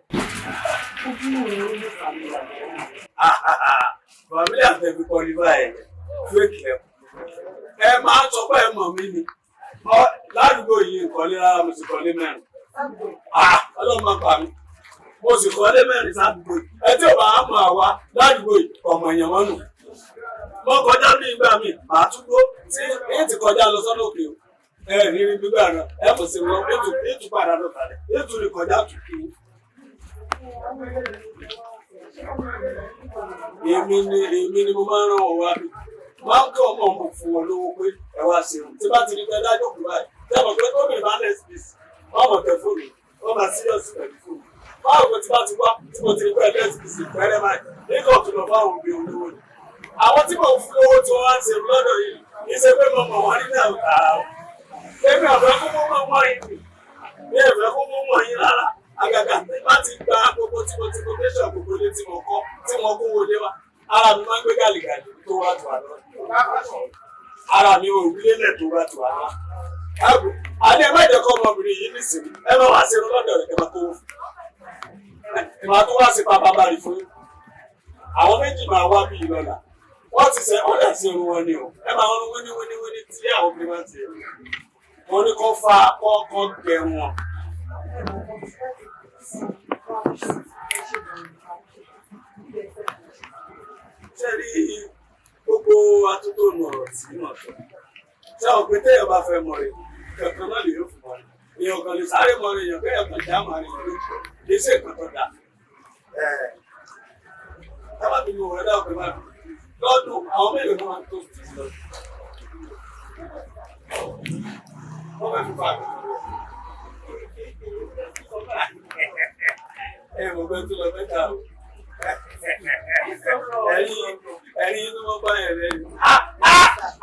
Fàmílì àtẹ̀bí kọlífà ẹ̀ fake ẹ̀. Ẹ máa ń sọ pé ẹ mọ̀ mí ni. Ládùúgbò yìí nkọ́lé rárá, mo sì kọ́lé mẹ́rin. Ọlọ́run máa pa mí. Mo sì kọ́lé mẹ́rin sádùúgbò yìí. Ẹ tí ò bá mọ̀ àwa ládùúgbò yìí, ọmọ èèyàn wọn nù. Mo kọjá bí ìgbà mi, màá tún dúró tí èyí ti kọjá lọ sọ́nà òkè o. Ẹ rí rí gbígbà náà, ẹ kò sí wọn, ètò padà lọ tàlẹ̀, ètò rí kọjá tù kí. Èmi ni mo máa ń ràn wọ́n wá bí. Máa ń kọ́ ọmọ ọmọ fún wọn lówó pé ẹ wá ṣe òun. Tí bá ti rí pé dájọ́ kù báyìí, tẹ́ mọ̀ pé gómìnà bá lẹ̀ sí wọ́n mọ̀ tẹ fóònù, wọ́n máa serious pẹ̀lú fóònù. Báwo pé tí bá ti wá tí mo ti rí pé lẹ́sìbìsì pẹ́rẹ́ báyìí, nígbà tó lọ fáwọn òbí olówó ni. Àwọn tí mò ń fún lówó tí wọ́n wá ń ṣe lọ́dọ̀ yìí, kì í ṣe pé mo mọ̀ wọ́n rí náà tààrà o. Èmi ọ̀fẹ́ kó mú mọ́ wọ́n yín mi ò fẹ́ kó mú mọ́ yín rárá. Àgàgà tí bá ti gba gbogbo tí mo ti quotation gbogbo ilé tí mo kọ́ tí mo kó wọlé wá, ara mi máa ń gbé gàlìgàlì tó wá tó àná. Ara mi ò rí lélẹ̀ tó wá tó àná. Àní ẹ má jẹ́ kọ́ ọmọbìnrin yìí nísìnyí, ẹ má wá ṣerun lọ́dọ̀ rẹ̀ kẹ́ máa kówó fún. Ẹ máa tó wá sí pàpàbàrì fún yín. Àwọn méjì máa wá bí lọ́la. Wọ́n ti sẹ́, wọ́n dẹ̀ sí irun wọn ni o. Ẹ máa ń wíní wíní wíní tí àwọn obìnrin máa ń ṣe. Wọ́n ní kó fa kọ́kọ́ gẹrun wọn. Ṣé rí gbogbo atótónu ọ̀rọ̀ tí wọ́n sọ? Ṣé àwọn pé téèyàn bá fẹ́ mọ̀ rẹ̀, kankan náà lè yóò fún wọn. Èèyàn kan lè sáré mọ̀ rẹ̀, èèyàn kéèyàn kan já mọ̀ rẹ̀ lójú. Kì í ṣe nǹkan tó dáa. Ẹ má bínú ẹ dáhùn pé má bínú. Lọ́dún àwọn mélòó ló máa ń tó sí lọ́dún? Wọ́n fẹ́ fi fa àgbẹ̀. Ẹ mọ̀ pé tó lọ mẹ́ta o. Ẹ̀yin inú wọn bá yẹn lẹ́yìn.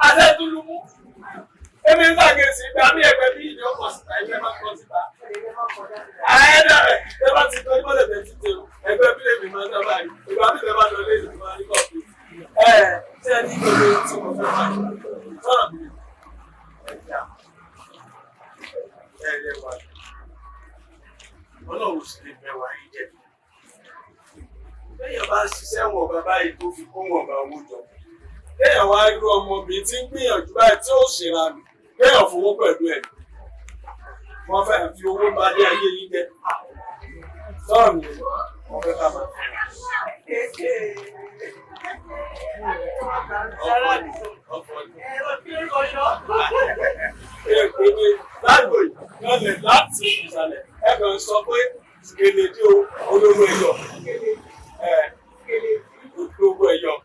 Àṣẹ tún lu mú. Èmi ń ṣàkíyèsí ìgbà mí ẹgbẹ́ bí ìdí ọkọ̀ síta, ẹgbẹ́ máa ń kọ́ síta. Àyẹ̀dá rẹ̀ ẹ bá ti tọ́jú mọ́lẹ̀ tẹ̀ títẹ̀ o. Ẹgbẹ́ bí lèmi máa ń sábà rí. Ìgbà mi tẹ bá lọ lé ìlú máa rí kọ̀ọ̀pì. Ẹ ṣé ẹ ní gbogbo tí mo fẹ́ máa sọ̀rọ̀ mi. Ẹ ẹ wà. Ọlọ́run sì lè bẹ̀ wá yín jẹ́. Téèyàn bá ṣiṣẹ́ wọn bàbá yìí tó fi kó wọn bá owó jọ. Téèyàn wá irú ọmọbìnrin tí ń gbìyànjú báyìí tí ó ṣèrànù, kéèyàn fowó pẹ̀lú ẹ̀. Wọ́n fẹ́ fi owó ba lé ayé yín jẹ́. Sọ̀rọ̀ mi, wọ́n fẹ́ ká máa ọ̀fọ̀ ni. Èpè ni lágbo yìí lọ́lẹ̀ láti ìsàlẹ̀. Ẹ kàn sọ pé gèlè dí o, olówó ẹ̀yọ̀. Ẹ olówó ẹ̀yọ̀.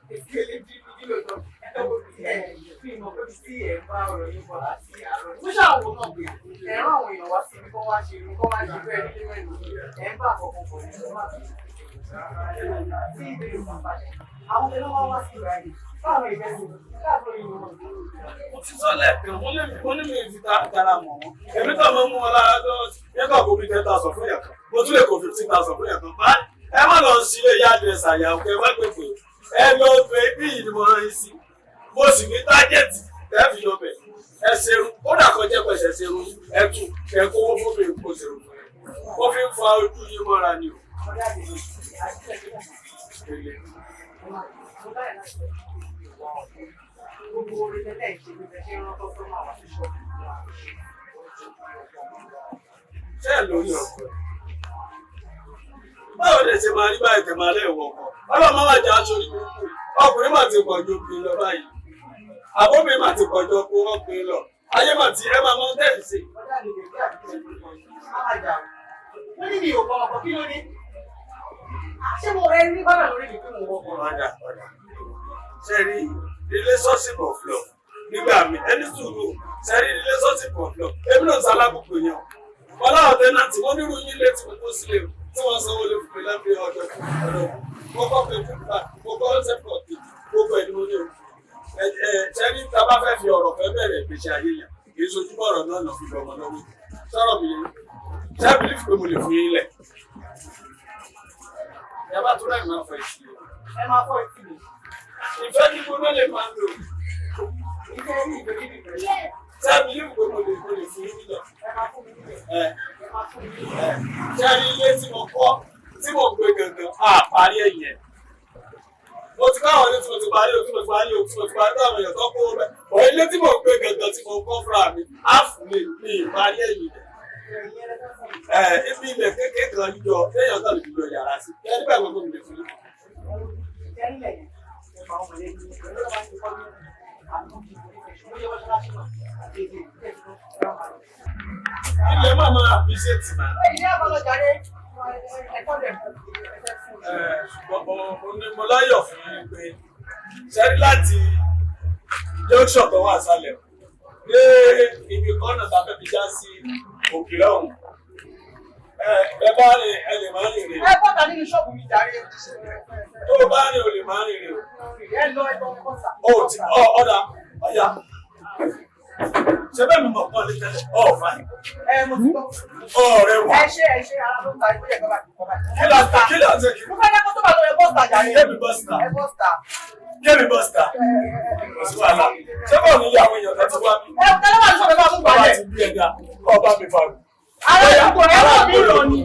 Mo ṣàwò náà pé ẹ̀rọ àwọn èèyàn wá sí ibi kọ́ wá ṣe irun kọ́ wá ṣe bẹ́ẹ̀ nílé mẹ́rin ẹ̀ ń bá àkọ́kọ́ bọ̀ ní ọmọ àti tí ìbéèrè bá bàjẹ́. Àwọn tẹ̀lé wá wá sí ìgbà yìí. Báwo ìfẹ́ sí káàkiri ìlú wọn? Mo ti sọ lẹ́ẹ̀kan, mo ní mi fi tara mọ̀ wọ́n. Èmi tó máa ń mú wọn lára tó nígbà kó bí 10,000 fún yàtọ̀. Mo tún lè kó 15,000 fún yàtọ̀. Ẹ má lọ sí ilé yá àdírẹ́sì àyà òkè wá pèpè. Ẹ lọ bẹ bí yìí ni mo rán yín sí. Mo sì ní target ẹ fi lọ bẹ̀. Ẹ ṣerun, kódà kan jẹ́ pẹ̀sẹ̀ ṣerun, ẹ tù, ẹ kówó fún mi kó ṣerun fún ẹ. Wọ́n fi ń fa ojú yín mọ́ra ni o. Gbogbo orin tẹ́lẹ̀ ìṣe bí ẹ ṣe ń rán kọ́sọ́mà wá sí ṣọ́ọ̀bù. Ṣé ẹ lórí ọkọ? Báwo lè ṣe máa rí báyìí tẹ̀ máa lẹ́wọ̀ ọkọ? Ọlọ́run máa jẹ́ aṣọ orí burúkú. Ọkùnrin máa ti pọ̀ ju obìnrin lọ báyìí. Àbómi máa ti pọ̀ ju ọkùnrin lọ. Ayé máa ti ẹ máa mọ tẹ́ ẹ̀ sí. Wọ́n ní mi ò bọ ọkọ̀, kí ló dé? Ṣé mo rẹ ní bánà lórí mi pé mo wọ ọkọ̀? Ọ̀dà ọ̀dà. Ṣé rí relationship of love nígbà mi ẹni sùúrù, ṣe rí relationship of love, èmi náà sálábùkù yẹn o. Wọn láwọn tenant, wọn nírú yín létí gbogbo sílẹ̀ o, tí wọ́n sanwó lé fún mi lábẹ́ ọjọ́ fún ọdún. Mo kọ́ pé fún ìgbà mo kọ́ sẹ́pọ̀ kejì gbogbo ẹ̀ ni mo ní o. Ẹ ẹ ṣẹ́ni tá a bá fẹ́ fi ọ̀rọ̀ fẹ́ bẹ̀rẹ̀ ìgbésí ayé yẹn, kì í sojú ọ̀rọ̀ náà lọ fi lọ́mọ lọ́wọ́. Sọ̀rọ̀ mi yẹn, ṣé bìlífù pé mo lè fún yín lẹ̀? Ẹ bá tó láì máa fọ ìsì o. Ẹ máa fọ ìsì mi. Ìfẹ́ gbígbóná lè máa lò. Nítorí ìfẹ́ kí ni ìfẹ́? Ṣé bìlífù pé mo lè fún yín lẹ̀? Ẹ máa fún mi nílẹ̀. Ẹ Ẹ máa fún mi nílẹ̀. Ṣé rí ilé tí mo kọ́ tí mo gbé gangan á parí ẹ̀yìn ẹ̀? Mo ti káwọn ilé tí mo ti parí o, tí mo ti parí o, tí mo ti parí táwọn èèyàn tó kó o bẹ́ẹ̀. Bọ̀ ilé tí mo gbé gangan tí mo kọ́ fúnra mi á fún mi ní ìparí ẹ̀yìn rẹ̀. Ẹ ibi ilẹ̀ kékeré kan yíyọ téèyàn kan lè fi lọ yàrá sí. Ẹ nígbà gbogbo mi lè fún yín. Ilẹ̀ máa máa appreciate mà. Ìdí àbálọ̀ jàre. Ẹ̀kọ́ dẹ̀ fún mi. Ṣùgbọ́n mo láyọ̀ fún yín pé ṣẹ́rí láti junction tó wà sálẹ̀ dé ibi kọ́nà tá a fẹ́ fi já sí òkè lọ́hùn. Ẹ bá rìn ẹ lè má rìn rè. Ẹ bọ́ta nínú ṣọ́ọ̀bù mi jàre. Tó o bá rìn o lè má rìn rè o. Ẹ lọ ẹ lọ bọ́ta. O ti ọ ọ̀dà ọ̀yà. Ṣé bẹ́ẹ̀ mi mọ̀ pọ́n lé tẹ́lẹ̀? Ọ̀ fáìn. Ẹ mo ti gbọ́. Ọ̀rẹ́ wà. Ẹ ṣe ẹ ṣe ara ló ń ta ìgbéyàwó kọ́ báyìí kọ́ báyìí. Kí ló ń kí ló ń ṣe kí? Mo fẹ́ kó tó bá lọ ẹ bọ́ta jàre. Kémi bọ́sítà. Ẹ bọ́ta. Kémi bọ́sítà. Kò sí wàhálà. Ṣé bọ́ọ̀ ni ìyá àwọn èèyàn tó ti wá bí? Ẹ tẹ́lẹ̀ wà ní sọ̀rọ̀ bá mú Bàbá balẹ̀. ti bí ẹ̀dá ọba mi fa mi. Ara ìdúgbò ẹ wọ̀ mí rọ̀ ni.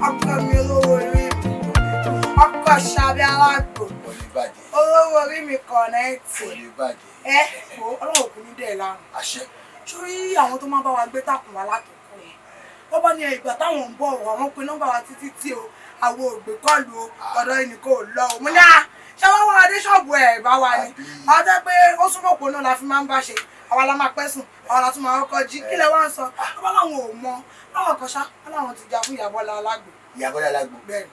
Ọkọ mi olówó orí mi, ọkọ Ṣàbí alágbò, olówó orí mi kọ̀nẹ́ẹ̀tì. Ẹ wo ọlọ́run kò ní dẹ̀ lárùn. Sórí àwọn tó máa ń bá wa gbé tàkùn wa látòkù yẹn. Wọ́n bá ní ìgbà táwọn ń bọ̀ wọ̀ wọ́n pe nọ́mbà wa títí tí o, àwọn ògbé kọ́ọ̀lù o, ọ̀dọ̀ ẹnì kò lọ o. Mo ní à ṣé wọ́n wá adé ṣọ́ọ̀bù ẹ̀ bá wa ni. Àwọn tẹ́ pé ó súnmọ́ òpó náà la fi máa ń bá ṣe. Àwa la máa pẹ́ sùn, àwa la tún máa kọ́kọ́ jí. Kí lẹ wá ń sọ? Wọ́n bá láwọn ò mọ. Láwọn kan ṣá, wọ́n láwọn ti jà fún Ìyá Bọ́lá Alágbo. Ìyá Bọ́lá Alágbo. Bẹ́ẹ̀ni.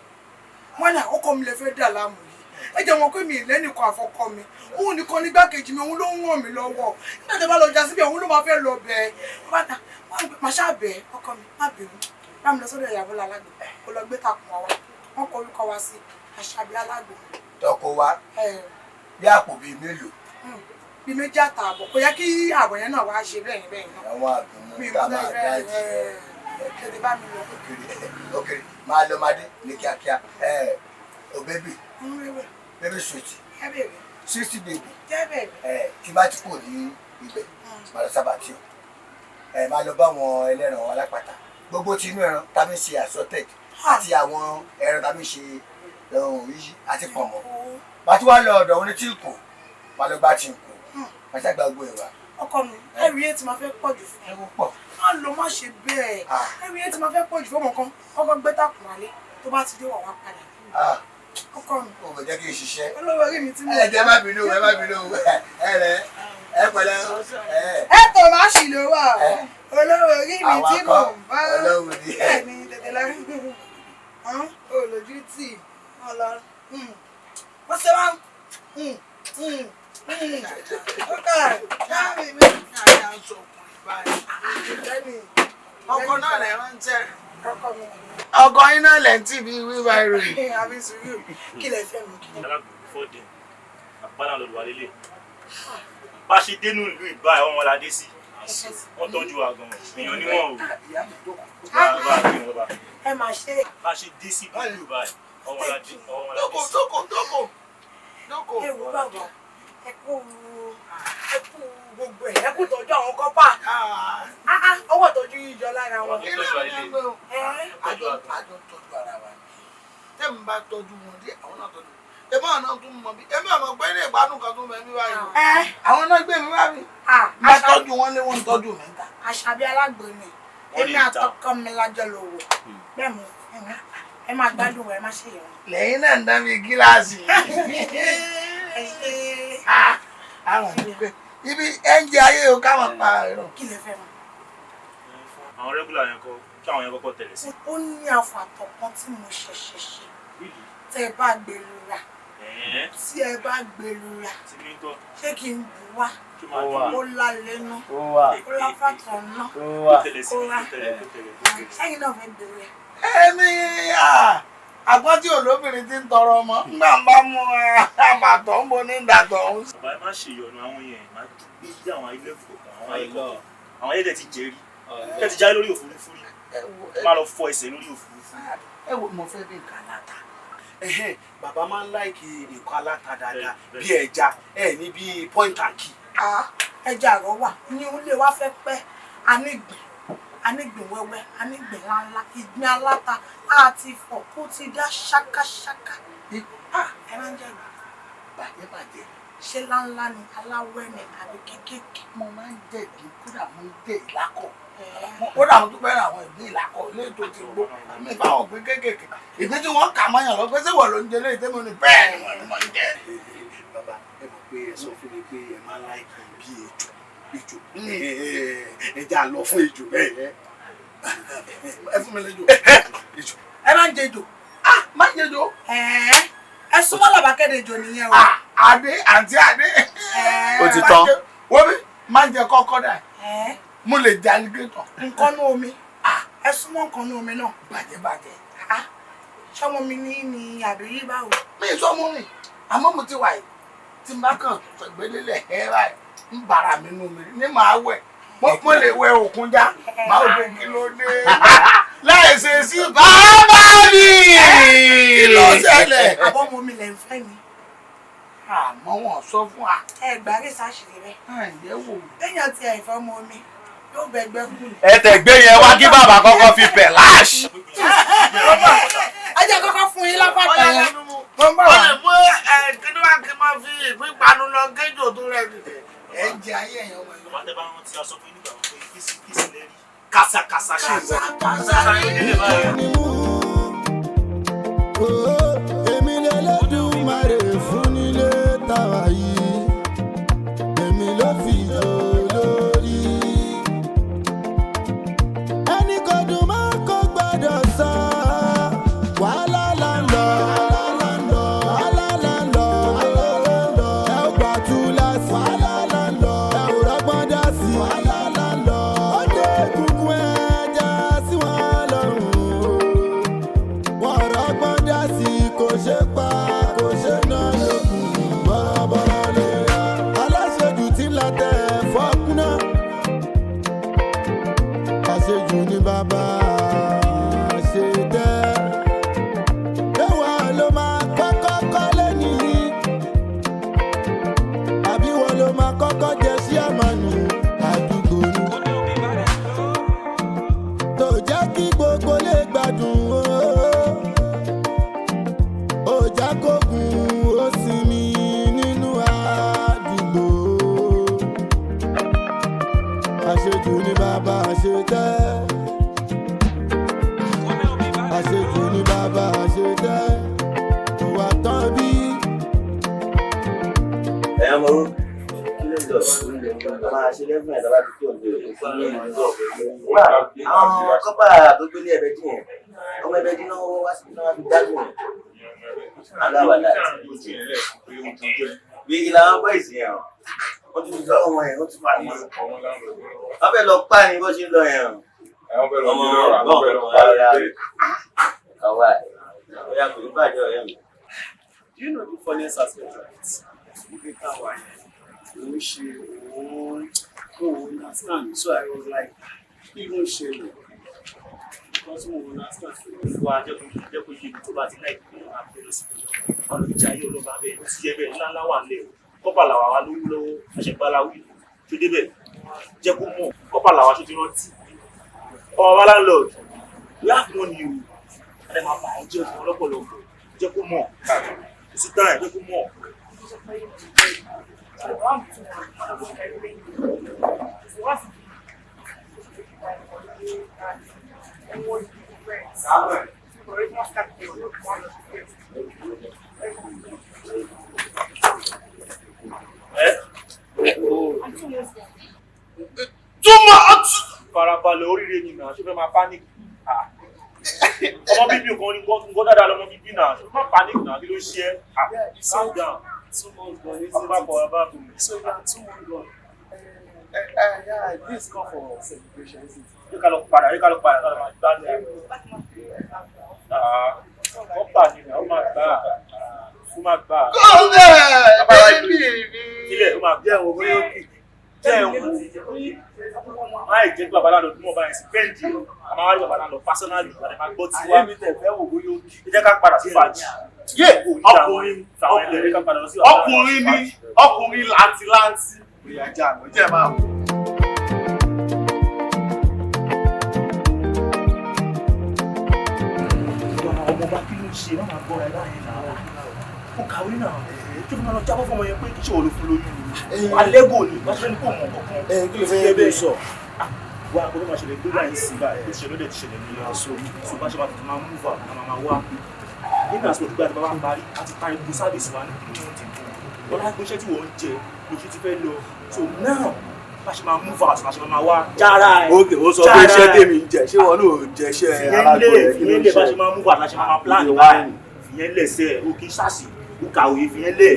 Wọ́n ní àkókò mi lè fẹ́ dà láàmú yìí. Ẹ jẹ́ wọn pé mi ìlẹ́nìkan àfọkọ mi. Òun nìkan nígbàkejì mi, òun ló ń ràn mí lọ́wọ́. Nígbà tí a bá lọ jà síbi, òun ló máa fẹ́ lọ bẹ́ẹ̀. Wọ́n bá máa ṣáà bẹ́ẹ̀ ọkọ mi, má bínú. Bá mi lọ sọ́dọ̀ Ìyá Bọ́lá Alágbo. Kó lọ gbé takùn wa wá. Wọ́n kọ orúkọ wa sí Àṣàbí Alágbo. Tọkọ wa Ẹ bí àpò bíi mélòó. bíi méjì àtààbọ̀. Kò yẹ kí ààbọ̀ yẹn náà wá ṣe bẹ́ẹ̀ yẹn bẹ́ẹ̀ náà. Àwọn àgùnmu Mi ò tá a mọ̀ máa bẹ́ẹ̀ dájì. tètè bá mi lọ. Òkèrè máa lọ máa dé ní kíákíá. Ẹ o bébì bébì sweet Jẹ́ bèbè. sixty baby. Jẹ́ bèbè. Ẹ tí bá ti kúrò ní ibẹ̀ máa lọ sábà tí o. Ẹ máa lọ bá àwọn ẹlẹ́ran alápàtà. Gbogbo ti inú ẹran tá mi ṣe assorted àti àwọn ẹran tá mi ṣe yíyí àti pọ̀nmọ́. Màá tún wá lọ ọ̀dọ̀ oní tí kò máa lọ gbá tí kò. Màá ṣàgbà gbogbo ẹ̀ wá. Ọkọ mi, ẹrù yẹn ti máa fẹ́ pọ̀ jù fún pọ̀. Má lọ má ṣe bẹ́ẹ̀. Ẹrù yẹn ti máa fẹ́ pọ̀ jù fún ọmọ kan. Ọkọ gbé tàkùn wálé tó bá ti dé wà wá padà. Ọkọ mi. O kò jẹ́ kí n ṣiṣẹ́. Olówó orí mi tí mo. Ẹ jẹ́ má bínú ẹ má bínú ẹ rẹ ẹ pẹ̀lẹ́ ẹ. Ẹ tó má ṣì ló wà. Olówó orí mi tí mò ń bá. Olówó ni. Bẹ́ẹ̀ni tètè lọ. Olójú tì ọlọ. Wọ́n ṣe wá. Ọkọ dábì mi. Ọkọ náà lè ránṣẹ́. Ọkọ mi. Ọkọ yín náà lè ń tì bí wíwá ìròyìn. Àbí sùúrù kí lẹ fẹ́ mi kí. Alágbo fọ́ọ̀dẹ̀ àpárá lọ́dọ̀ wa lélẹ̀. Bá a ṣe dénú ìlú ìbá ẹ̀ wọ́n la dé sí. Wọ́n tọ́jú wa gan-an. Èèyàn níwọ̀n o. Bá a kí wọn bá. Ẹ máa ṣe. Bá a ṣe dé sí ìlú ìbá ẹ̀ wọ́n la dé sí. Dókò dókò dókò. Ẹ wo bàbá ẹ kú gbogbo ẹ ẹ kú tọ́jú àwọn kọ́pà. Ọwọ́ tọ́jú yìí jọ lára wọn. Ilé mi ń lọ. Àjọ àjọ tọ́jú ara wa ni. Tẹ́mi bá tọ́jú wọn díẹ̀, àwọn náà tọ́jú. Èmi àwọn náà tún mọ̀ bí. Èmi àwọn pé ní ìgbádùn kan tún bẹ mí báyìí. Àwọn náà gbé mi wá mi. Bá tọ́jú wọn lé wọn tọ́jú mi ta. Àṣàbí Alágbo ni. Èmi àtọkọ mi lájọ lò wò. Bẹ́ẹ̀ mo ẹ máa gbádùn ẹ má ṣe yẹn. Lẹ́yìn náà ń dán mi gíláàsì. Ẹ ṣe. Àwọn àdúgbò ibi ẹ ń jẹ ayé o ká máa pa ẹ̀rọ. Kí lẹ fẹ́ mọ̀? Àwọn rẹ́gúlà yẹn kọ́ kí àwọn yẹn kọ́kọ́ tẹ̀lé sí. Ó ní àfàtọ̀ kan tí mo ṣẹ̀ṣẹ̀ ṣe. Tẹ́ ẹ bá gbèrú rà. Tí ẹ bá gbèrú rà. Ṣé kí n bù wá? Ó lálẹ́ ná. Ó láfàtọ̀ ná. Ó wá. Sẹ́yìn náà fẹ́ gbèrú rẹ̀. Èmi Àgbọn tí olóbìnrin ti ń tọrọ ọmọ ńgbà ń bá mú àbàtọ̀ ń bo ní ìdàtọ̀ ń. Bàbá, ẹ má ṣe ìyọnu. Àwọn yẹn má gbé dé àwọn ilé kọ̀ọ̀kan, àwọn ayé kọ̀ọ̀kan, àwọn ayé dẹ̀ ti jẹ́rí, ẹ ti jáde lórí òfurufú rí, má lọ fọ ẹsẹ̀ lórí òfurufú. Ẹ wo, mo fẹ́ bí nǹkan aláta. Bàbá máa ń like nǹkan aláta dáadáa, bí ẹja ẹ ní bí point and kill. Ẹja àrọ̀ wà ní ilé wa, fẹ́ pẹ́. Anígbìn, anígbìn wẹ́wẹ́, anígbìn ńláńlá, ìgbín aláta àti fọ̀ kó ti dá ṣákáṣáká. Ẹ máa ń jẹ ìgbín? Bàjẹ́ bàjẹ́. Ṣé ńláńlá ni, aláwẹ́ ni, àbí kéékèèké? Mo máa ń jẹ ìgbín, kódà mo ń jẹ ìlákọ̀, kódà mo tún fẹ́ràn àwọn ìgbín ìlákọ̀ ilé tó ti gbó mi báwọn ìgbín kéékèèké, ìgbín tí wọ́n kà mọ́yàn lọ pé ṣé wọ́n ló ń jẹ léyìí tẹ́mi ní bẹ́ẹ̀ ni wọ́n ní mọ̀ ń jẹ. Bàbá, ẹ mọ̀ pé ẹ sọ fún mi pé ẹ máa ń like bí ejò, ejò, ẹ jẹ́ àlọ́ fún ejò bẹ́ẹ̀. Ẹ fún mi lẹ́jọ́. Ejò. Ẹ máa ń jẹ ejò? Ah, máa ń jẹ ejò. Ẹ súnmọ́ làbákẹ́dẹ̀ ejò nìyẹn o. Adé, àǹtí Adé. Ó ti tán. Wọ́n bí máa ń jẹ kọ́kọ́ dà, mo lè jẹ alligator. Nǹkan nú omi, ẹ súnmọ́ nǹkan nú omi náà. Bàjẹ́ bàjẹ́. Ṣọmọ mi ní àbí báwo? Mi ì sọmọ mi, àmọ́ mo ti wà yìí, tí n bá kàn fẹ̀gbẹ́lélẹ̀ ẹ̀ báyìí, ń bàrà mi nú mi ní màá wẹ̀, mo lè wẹ òkun já, màá ò pé kí ló dé láì ṣe sí. Bàbá mi. Kí ló ṣẹlẹ̀? Àbọ̀mọ mi lẹ̀ ń fẹ́ ni. Àmọ́ wọn sọ fún wa. Ẹ gbà rìsáàsì rẹ. Ǹjẹ́ wò. Téèyàn ti ẹ̀fọ́ ọmọ mi yóò bẹgbẹ́ kù ni. Ẹ tẹ̀gbẹ́ yẹn wá kí bàbá kọ́kọ́ fi pẹ̀ láàṣì. Ẹ jẹ́ kọ́kọ́ fún yín lápáta yẹn. Mo ń bọ̀ wá. Ó lè mú ẹ kí ni wàá kí n máa fi ìpín panu lọ kéjò tó rẹ̀ jù. Ẹ ń jẹ ayé ẹ̀yàn ọmọ yìí. Bàbá, tẹ bá rántí, aṣọ fún yín nígbà wọn pé kìsì kìsì lẹ́rí kàṣàkàṣà ṣe ń sọ. Èmi lẹ́lẹ́dùmarè fún nílé tàwa yìí, èmi ló fi jò lórí. Ẹnì kò dùn mọ́ kó gbọ́dọ̀ sọ, wàhálà là ń lọ, wàhálà là ń lọ, ẹ ó gbà tú láti, wàhálà là ń lọ, ẹ ò rọ́gbọ́n dá sí, wàhálà là ń lọ. Ó dé egungun ẹja sí wọn lọ́rùn, wọn rọ́gbọ́n dá sí, kò ṣe pa, kò ṣe ná lókun, bọ́rọ̀bọ́rọ̀ lè yá aláṣejù tí ń latẹ̀ fọ́kúnná, àṣejù ní bàbá ṣe tẹ́ ẹwà ló máa kọ́kọ́ kọ́lé nìyí, àbí wọn ló máa kọ́kọ́ jẹ sí àmàlù àdúgbò ni tó jẹ́ kí gbogbo lè gbádùn o, ó jẹ́ kógun ó sinmi nínú àdúgbò. Àṣejù ní bàbá ṣe tẹ́, àṣejù ní bàbá ṣe tẹ́, kò wá tán bí. Ẹ̀yàn mọ̀ ó kí ló ń lọ máa ṣe lẹ́fún ẹ̀ lọ́wọ́ tí ò ń lò. Àwọn kọ́pà tó gbélé ẹ̀bẹ̀ dín yẹn, ọmọ ẹ̀bẹ̀ dín náà wá sí náà fi dágùn aláwàdà wíìgì làwọn bọ́ìsì yẹn o. Wọ́n tún sọ ọmọ yẹn, wọ́n tún máa ní wọ́n fẹ́ lọ pa ni bó ṣe ń lọ yẹn o. Ọmọ ọgbọ́n kankan rárá kàwá ẹ̀ ọ̀yà kò ní bàjẹ́ ọ̀rẹ́ mi. Do you know the funniest aspect of it? Ibi táwa yẹn, òun ṣe òun kò understand, so I was like, kí ló ń ṣẹlẹ̀? Because mo understand. Wà á jẹ́ kó yé mi tó bá ti láì pé máa pè lọ sí wọn ló jẹ́ ayé ọlọ́ba bẹ́ẹ̀, ó ti yẹ bẹ́ẹ̀ ńláńlá wà lẹ̀ o. Kọ́pà làwà wa lówó lọ́wọ́, àṣẹgbáláwí tó débẹ̀, jẹ́ kó mọ̀ kọ́pà làwà tó ti rántí. Ọmọ wa landlord, we have money o, ẹ máa bà á jẹ́ fún ọlọ́pọ̀lọpọ̀, jẹ́ kó mọ̀ kò sí táyà, jẹ́ kó mọ̀. Túmọ̀ ọtí. Farabalẹ̀, oríire ni nà, ṣé fẹ́ máa panic? Ọmọ bíbí kan ní nǹkan dáadáa lọmọ bíbí náà, ṣé máa panic náà, kí ló ṣe é? Calm down. 2 months gone, isn't Bàbá it? bọ̀, bàbá bọ̀. So you are 2 months gone. Yeah, this call for celebration, isn't it? Yóò ká lọ padà, yóò ká lọ padà, ká lọ máa gbádùn ẹ̀. Wọ́n pa máa gbà á. Ó máa gbà á. Kó bẹ́ẹ̀ bẹ́ẹ̀ni mi. Ilé ó máa jẹ́ òun bóyá ó kì. Jẹ́ òun. Máì jẹ́ pé babalá lọ dúnmọ̀ báyìí sí bẹ́ǹdì. A máa wá rí babalá lọ pásánálì àti máa gbọ́ tiwa. Àyè mi tẹ̀ fẹ́ wò bóyá ó kì. Ẹ jẹ́ ká padà sí fàájì. Yé ọkùnrin ọkùnrin ni ọkùnrin làǹtìlanti. Bóyá ajá àná jẹ́ máa wò. Ọmọ bá kí ló ń ṣe máa gbọ́ ẹ láyé náà. Ó kàwé náà. Tí ó máa lọ jábọ́ fọmọ yẹn pé kí ṣe òun ló fún lóyún ni. Alẹ́gò ni wọ́n ṣe ní kò mọ̀ kankan. Kí ló fẹ́ bẹ́ẹ̀ sọ? Wá kó tó máa ṣẹlẹ̀ gbé báyìí sí báyìí. Ó ti ṣẹlẹ̀ ó dẹ̀ ti ṣẹlẹ̀ ní aṣọ. So bá ṣe máa tuntun máa mú và máa máa wá. Nígbà tí òdìgbà tí bàbá parí, a ti parí gbogbo sáfìsì wa ní kí wọ́n ti dùn. Wọ́n láti gbéṣẹ́ tí wọ́n ń jẹ lóṣù ti fẹ́ lọ. So now bá ṣe máa move out bá ṣe máa wá. Jára ẹ̀. Ok, ó sọ pé iṣẹ́ tèmi ń jẹ, ṣé wọn náà jẹ iṣẹ́ alágbó rẹ̀ kí ló ń Fìyẹn lè ṣe? bá ṣe máa move out la ṣe máa plan báyìí. Fìyẹn lẹ̀ sẹ́ ẹ̀, ó kì í ṣàṣì, ó kàwé fìyẹn lẹ̀.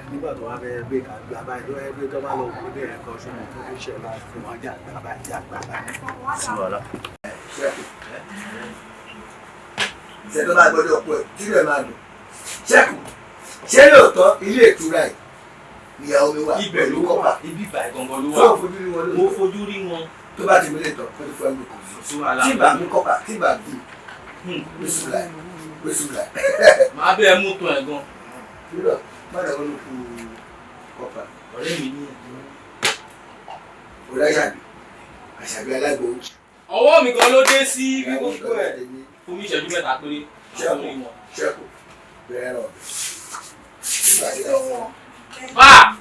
Nígbà tó wá fẹ́ gbé ká gbà báyìí, tó fẹ́ gbé tó bá lọ wò ó bẹ̀rẹ̀ kan ṣọmọ tó fi ṣe máa fún wọn jà gbà báyìí, jà gbà báyìí. Sí wàhálà. Ṣé tó bá gbọ́dọ̀ pọ̀ ẹ̀ tí rẹ̀ máa dùn? Ṣẹ́kù, ṣé lóòótọ́ ilé ìtura yìí ìyàwó mi wà Ibẹ̀ ló pẹ̀lú kọ́pà? wà, ibi ìbà gangan ló wà. Tó o fojú rí wọn lóòótọ́? Mo fojú rí wọn. Tó bá ti mi lè tọ̀, kó tó fún ẹgbẹ́ kò Sí wàhálà. Tí ìbá mi kọ́pà, tí ìbá gùn, bísúlà, bísúlà. Màá bẹ́ẹ̀ mú tán ẹ̀ gan. Rírọ̀, má dàgbọ́n ló kú kọ́pà. Ọ̀rẹ́ mi ní. Ọ̀rẹ́ Àṣàbí, Àṣàbí alágbo. Ọwọ́ mi gan ló dé sí bí gbogbo ẹ̀. Fún mi ìṣẹ́jú mẹ́ta péré. Ṣẹ́kù, ṣẹ́kù, bẹ̀rẹ̀ rọ̀. Bá!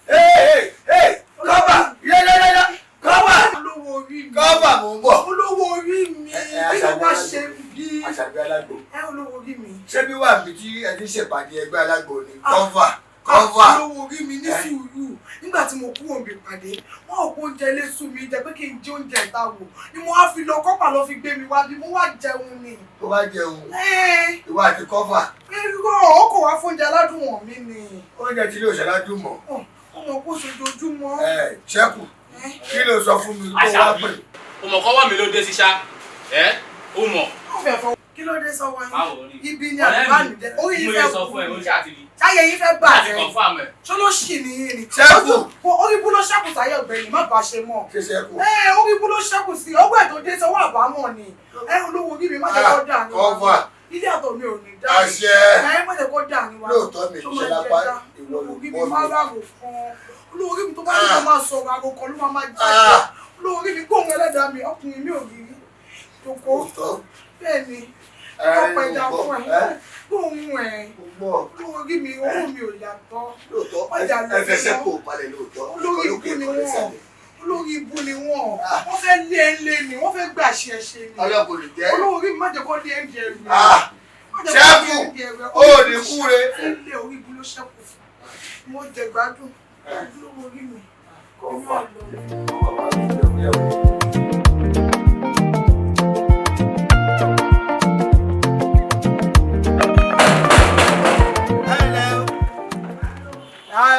Hey, hey, kọ́pà, yẹ́yẹ́yẹ́yẹ́, kọ́pà. Olówó orí mi. Kọ́pà mò ń bọ̀. Olówó orí mi. Kí ló wá ṣe bí? Àṣàbí alágbo. Ẹ olówó orí mi. Ṣé bí wà níbi tí ẹ ti ń ṣèpàdé ẹgbẹ́ alágbo ni? Kọ́fà, kọ́fà. Olówó orí mi ní sùúrù. Nígbà tí mo kú òǹbì pàdé, wọn ò kó oúnjẹ ilé sú mi jẹ pé kí n jẹ oúnjẹ ìta wò. Ni mo wá fi lọ kọ́pà lọ fi gbé mi wá bí mo wá jẹun ni. Tó bá jẹun, ìwà àti kọ́fà. Irọ́ ó kò wá fóúnjẹ aládùn wọ̀n mí ni. Oúnjẹ tí yóò ṣàládùn mọ̀. Ó mọ̀ kó ṣojoojúmọ́. Ẹ ṣẹ́kù, kí ló sọ fún mi tó wá pè? O mọ̀ kọ́wọ́ mi ló dé sí ṣá. Ẹ́ o mọ̀. Kí ló dé sọ́wọ́ Báwo yín? rí? Ibi ni Ọ̀rẹ́ mi, àbánújẹ́. Orí yín mo fẹ́ lè sọ fún ẹ, o ṣáà ti rí. Táyé yín fẹ́ Láti bàjẹ́. confirm ẹ̀. Ṣé ló ṣì ní yín ni? Ṣẹ́kù. Orí bú ló ṣẹ́kù sáyé ọ̀gbẹ́ni, má bàa ṣe mọ́. Ṣé ṣẹ́kù? Ẹ orí bú ló ṣẹ́kù sí, ọgbà ẹ̀ tó dé sọ́wọ́ àbámọ̀ ni. Ẹ olówó orí mi má jẹ́ kó dà ní wa. Kọ́fà. Ilé àtọ̀ mi ò ní dá. Àṣẹ. Ẹ má jẹ́ kó dà ní wa. Lóòótọ́ mi Tó ṣe máa lápá jẹ dá. ìwọ ló Orí mi gbọ́ má mi. rárò kan. Olówó orí mi tó bá ní kó máa sọ̀rọ̀ àrò kan ló máa máa jáde. Olówó orí mi gbóhùn ẹlẹ́dàá mi, ọkùnrin mi ò rí rí. Jòkó. Bẹ́ẹ̀ ni. Ọ̀pọ̀ ẹja fún ẹ. Gbóhùn ẹ̀. Olówó orí mi, owó mi ò yàtọ̀. Lóòótọ́ Ọjà ló ẹ fẹsẹ̀ fi kò balẹ̀ lóòótọ́. Olórí ibú ni wọ́n. Olórí ibú ni wọ́n. Wọ́n fẹ́ lé ẹ lé ni, wọ́n fẹ́ gbà ṣe ẹ ṣe ni. Ọlọ́kùnrin jẹ́. Olówó orí mi má jẹ́ kó lé ẹ jẹ rẹ̀. Ṣẹ́kù, ó ní kúre. Ilé orí ibú ló ṣẹ́kù fún. Mo jẹ gbádùn. Olówó orí mi. Kọ́fà.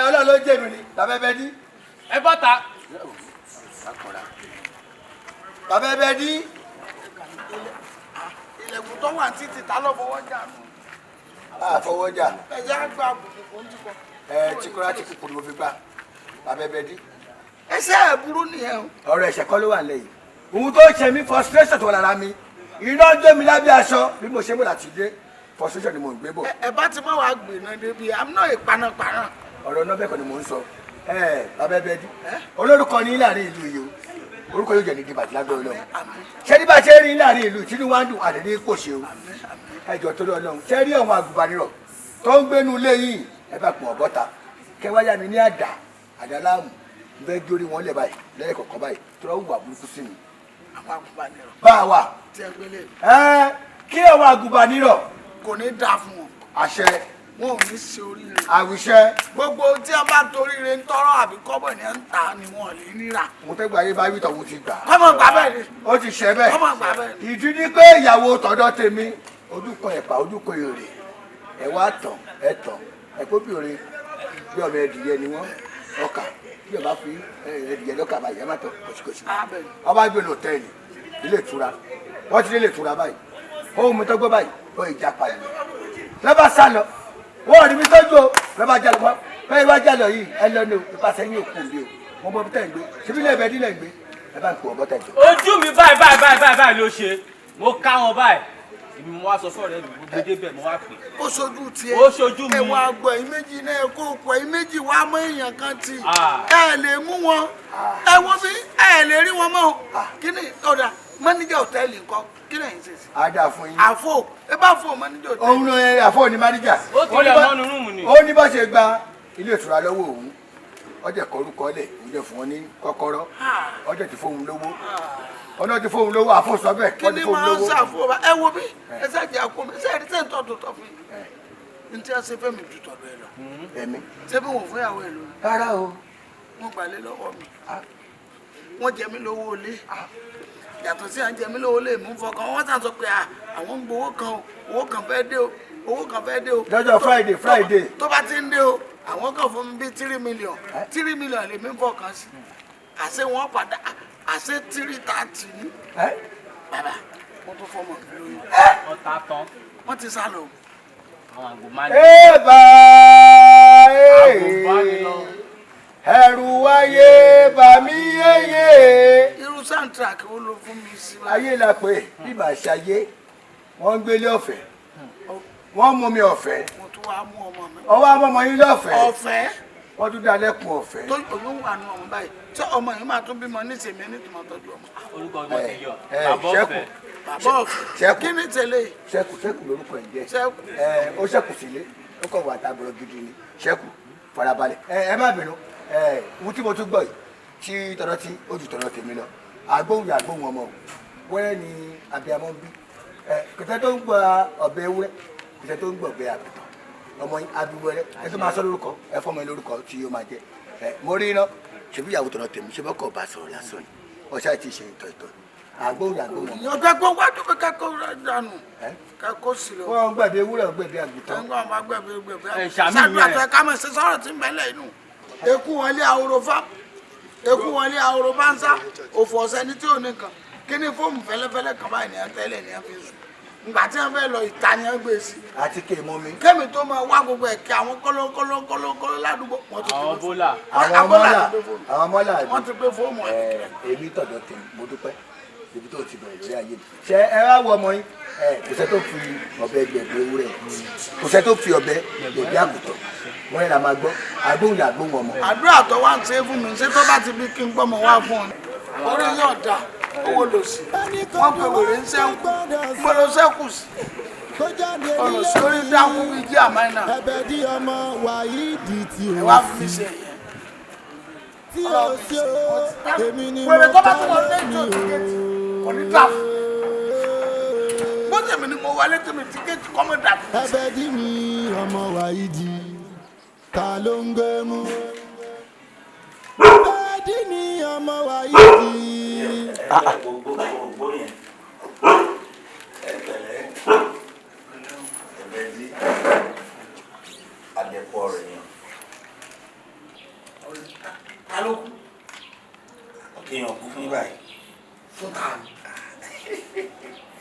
Ọlọ́run ló jẹ́ mi ni, bàbá ẹbẹ dí. Ẹ bọ́ta. Bàbá ẹbẹ dí. Ilẹ̀kùn tó wà títì ta ló fọwọ́ jà nù. Àfọwọ́jà. Ẹ̀jẹ̀ á gba àbùkù kò ń tukọ̀. Ẹ tíkọ́lá tí kúkúrú mo fi gbà. Bàbá ẹbẹ dí. Ẹsẹ̀ ẹ̀ burú nìyẹn o. Ọ̀rọ̀ ẹ̀ṣẹ̀ kọ́ ló wà lẹ́yìn. Ohun tó ń ṣe mí frustration tó wà lára mi. Iná ń jó mi lábẹ́ aṣọ bí mo ṣe mú láti dé. Frustration ni mò ń gbé bọ̀. Ẹ bá ti má wàá gbè náà débi, àmì náà ìpanápaná. Ọ̀rọ̀ náà bẹ́ẹ̀ kọ́ ni mò ń sọ. Ẹ bàbá ẹbẹ dí. Olórúkọ ní láàrin ìlú yìí o. Orúkọ yóò jẹ́ ní dìbàtí lágbára Ọlọ́run. Ṣé ní bá ṣe rí láàrin ìlú tí wọ́n á dùn àdéhùn kò ṣe o. Ẹ jọ̀ọ́ torí Ọlọ́run. Ṣé rí àwọn àgùnbánirọ̀ tó ń gbénu ilé yìí? Ẹ bá pọ̀ bọ́ta. Kẹ wá yá mi ní àdá, àdá láàmú. N fẹ́ jórí wọn lẹ̀ báyìí lẹ́yìn kọ̀ọ̀kan báyìí tó lọ́ wà burúkú sí mi. Àwọn àgùnbánirọ̀. Bá a wà. Tí ẹ gbélé mi. Ẹ kí àwọn àgùnbánirọ̀. Kò ní dáa fún wọn. Àṣẹ. Wọn ò ní ṣe oríire. Àwíṣẹ. Gbogbo tí a bá toríire ń tọrọ àbí kọ́bọ̀ ni ẹ ń ta ni wọn lè ríra. Mo fẹ́ gba ayé bá wí tọ̀hún ti gbà. Kọ́mọ gbà bẹ́ẹ̀ ni. Ó ti ṣe bẹ́ẹ̀. Kọ́mọ gbà bẹ́ẹ̀ ni. Ìdí ni pé ìyàwó tọ̀dọ̀ tèmi ojúkọ ẹ̀pà ojúkọ èrè ẹ̀ wá tàn ẹ̀ tàn ẹ̀ kó bìnrin bí ọmọ ẹdìyẹ ni wọ́n ọkà bí ọba fi ẹdìyẹ lọ́kà báyìí ẹ má tàn kòsíkòsí. Ọba gbé lọ hòtẹ́ẹ̀lì ilé ìtura wọ́n ti dé ilé ìtura báyìí Ohun mi tó gbọ́ báyìí ó ìjà padà lọ́ba sá lọ, wọ́n rí mi tọ́jú o, lọ́ba jà lọ bẹ́ẹ̀ wá jà lọ yìí, ẹ lọ ní o, ìpàṣẹ yín òkú mi o, mo mọ bí tẹ̀ ń gbé, ṣebí ilé ẹ̀bẹ̀ nílẹ̀ ń gbé, ẹ bá ń pè ọ̀bọ tẹ̀ jọ. Ojú mi báyìí báyìí báyìí báyìí báyìí ló ṣe, mo ká wọn báyìí, èmi mo wá sọ fọ́ọ̀rẹ́ mi, mo gbé débẹ̀, mo wá pè. Ó ṣojú tiẹ̀. Ó ṣojú mi. Ẹ wá gbọ́, ẹ̀yin méjì náà, ẹ kó pọ̀, ẹ̀yin méjì wá mọ́ èèyàn kan tì. Ẹ lè mú wọn, ẹ wọ́n bí ẹ lè rí wọn mọ́. Kí ni ọ̀dà mọ́níjà òtẹ́ẹ̀lì ńkọ́, kí lẹ́yìn ṣe sí? A dà fún yín. Àfò, ẹ bá fò mọ́níjà òtẹ́ẹ̀lì. Òun ló yẹ àfọ ní máníjà. Ó ti lẹ̀ mọ́nu rúùmù ni. Ó ní bá ṣe gba ilé ìtura lọ́wọ́ òun, ọjọ́ kọrúkọ lẹ̀, òun jẹ́ fún wọn ní kọ́kọ́rọ́, ọjọ́ ti fóun lówó, ọjọ́ ti fóun lówó, àfọ̀sọ bẹ́ẹ̀, kí wọ́n ti ni fóun máa ń lówó. ṣàfò bá ẹ wo bí ẹ ṣàjẹ́ àpò mi, ṣe ẹ̀rí sẹ́ńtọ̀ tó tọ́ fún yín ní tí a ṣe fẹ́mi ju tọ̀dọ̀ ẹ lọ. Ẹ̀mí. Ṣé bí wọn fún ìyàwó ẹ lónìí? Rárá o. Wọ́n gbalé lọ́wọ́ mi, wọ́n jẹ mí lówó ilé, yàtọ̀ sí à ń jẹ mí lówó ilé, mú fọkàn wọ́n sàn sọ pé àwọn ń gbowó kan o, owó kan fẹ́ dé o, owó kan fẹ́ dé o. Lọ́jọ́ Friday, Friday. Tó bá ti ń dé o, àwọn kan fún mi bíi 3 million, 3 million lèmi ń fọkàn sí, àṣé wọ́n padà àṣé 330 ní. Bàbá, wọ́n tún fọmọ mi lóyún. Ọ̀tá tán. Wọ́n ti sá lọ. Àwọn àgò máa ní. Ẹ bá Àgùnbánilọ. ẹrù wáyé bà mí yéye. Irú soundtrack wo ló fún mi sí? Ayé la pè bí màá ṣe ayé, wọ́n ń gbélé ọ̀fẹ́, wọ́n mú mi ọ̀fẹ́, Mo tún wá mú ọmọ mi. ọwọ́ amọ́mọ yín lọ́fẹ̀ẹ́, Ọ̀fẹ́. wọ́n tún dá lẹ́kùn ọ̀fẹ́. Tó oyún wà nù ọmọ báyìí, tí ọmọ yìí máa tún bímọ ní ìsèmí ní tòmọ́ tọ́jú ọmọ. Orúkọ ọmọ ti yọ. Ẹ, Bàbá Ṣẹ́kù. ọ̀fẹ́. Bàbá ọ̀fẹ́. Ṣẹ́kù. Kí ni tẹ̀lé? Ṣẹ́kù, Ṣẹ́kù lórúkọ ẹ̀ jẹ́. Ṣẹ́kù. Ẹ ó ṣẹ́kù sílé, ó kọ̀ wà tábọ̀rọ̀ gidi ni. Ṣẹ́kù, farabalẹ̀. Ẹ má bínú, ẹ ohun tí mo tún gbọ́ yìí tí tọ̀dọ̀ tí ó ju tọ̀dọ̀ tèmi lọ. Àgbóhùn yà àgbóhùn ọmọ o. Wẹ́rẹ́ ni abiyamọ ń bí. Ẹ kìtẹ́ tó ń gba ọ̀bẹ ewúrẹ́, kìtẹ́ tó ń gbọ́ ọ̀bẹ àgùntàn. Ọmọ yín abiwẹ́rẹ́, ẹ tó máa sọ lórúkọ, ẹ fọ́mọ yín lórúkọ tí yóò máa jẹ. Ẹ mo rí iná, ṣebí ìyàwó tọ̀dọ̀ tèmi, ṣe bọ́kọ̀ bá sọ̀rọ̀ lásán ni. Ọ̀ṣà ti ṣe ìtọ̀ ìtọ̀. Àgbóhùn yà àgbóhùn ọmọ. Ọ̀gá gbọ́ wájú pé kẹ́kọ̀ọ́ dànù, kẹ́kọ̀ọ́ sí lọ. Wọ́n ń gbẹ̀bí ewúrẹ́, ń gbẹ̀bí àgùntàn. Ẹ̀ńgbọ́n àwọn agbẹ̀bí gbẹ̀bí. Ẹ, ṣàmì Ṣàdúrà yẹn. tó ẹ ká mọ̀ ṣe sọ̀rọ̀ tí ń bẹ̀lẹ̀ inú. Eku wọlé ahoro fá, eku wọlé ahoro bá ń sá, òfò ọ̀sẹ̀ ní tí ò ní kan. Kí ni fóòmù fẹ́lẹ́fẹ́lẹ́ kan báyìí ní ẹ tẹ́lẹ̀ ní ẹ fi sùn. Ìgbà tí wọ́n fẹ́ lọ ìta ni wọ́n gbé sí. Àti kè mọ́ mi. Kémi tó máa wá gbogbo ẹ̀kẹ́ àwọn kọ́lọ́kọ́lọ́kọ́lọ́ ládùúgbò. Wọ́n ti Àwọn bólà. Àwọn mọ́là, àwọn mọ́là. Wọ́n ti gbé fóòmù ẹ̀. Èmi tọ̀dọ̀ tèmi, mo dúpẹ́ ibi tó ti bẹ̀rẹ̀ lórí ayé mi. Ṣé ẹ wá wo ọmọ yín? Ẹ kò sẹ́ tó fi ọ̀bẹ gbẹ̀bí ewúrẹ́, kò sẹ́ tó fi ọ̀bẹ gbẹ̀bí àgùntàn. Wọ́n yẹn la máa gbọ́, àgbóhùn là gbóhùn ọmọ. Àdúrà tó wá ń ṣe fún mi, ṣé tó bá ti bí kí n gbọ́mọ wá fún ọ ni? Orí yóò da, owó lò sí. Wọ́n pe wèrè ń sẹ́kù, mo lọ sẹ́kù sí. Ọ̀rọ̀ sórí dákú bíi jí àmánà. Ẹ̀bẹ̀ dí ọmọ Wàhídì tí Ẹ ó wá fún mi ṣe ẹ̀yẹ. tí ó sí o, èmi ni mo Wèrè tó bá tún wọlé kálé ètò mi tíkẹ́ẹ̀tì kò ní dà fún. Bó tèmi ni mo wọlé tèmi tíkẹ́ẹ̀tì kọ́ mọ́ dà fún. Ẹ̀bẹ̀ dí mi ọmọ Wàhídì, ta ló ń gbé mú? Ẹ̀bẹ̀ dí mi ọmọ Wàhídì. Gbogbo yẹn, ẹ pẹ̀lẹ́, ẹ̀bẹ̀ dí alẹ́pọ̀ rẹ̀ yẹn. Ta ló kú? Kéèyàn kú fún báyìí. Fún ta ni?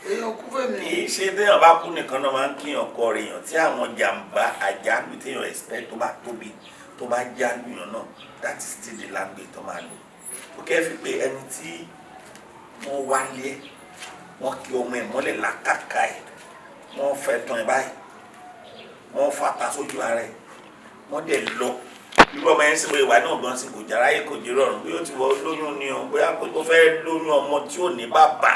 Èèyàn kú fẹ́mi. Kì í ṣe téèyàn bá kú nìkan náà máa ń kíyàn kọ rẹ̀ yàn, tí àwọn jàǹbá àjálù téèyàn expect tó bá tóbi, tó bá jálù yàn náà, that is still the language tó máa lò. Ó kẹ́ fi pé ẹni tí wọ́n wálé ẹ̀, wọ́n kí ọmọ ẹ̀ mọ́lẹ̀ lákàkà ẹ̀, wọ́n fẹ́ tán ẹ̀ báyìí, wọ́n fata sójú ara ẹ̀, wọ́n dẹ̀ lọ. Irú ọmọ yẹn sì wọ ìwà náà gan sí, kò járáyé, kò jẹ́ rọrùn, bóyá ó ti wọ lóyún ni o, bóyá ó fẹ́ lóyún ọmọ tí ò ní bàbá.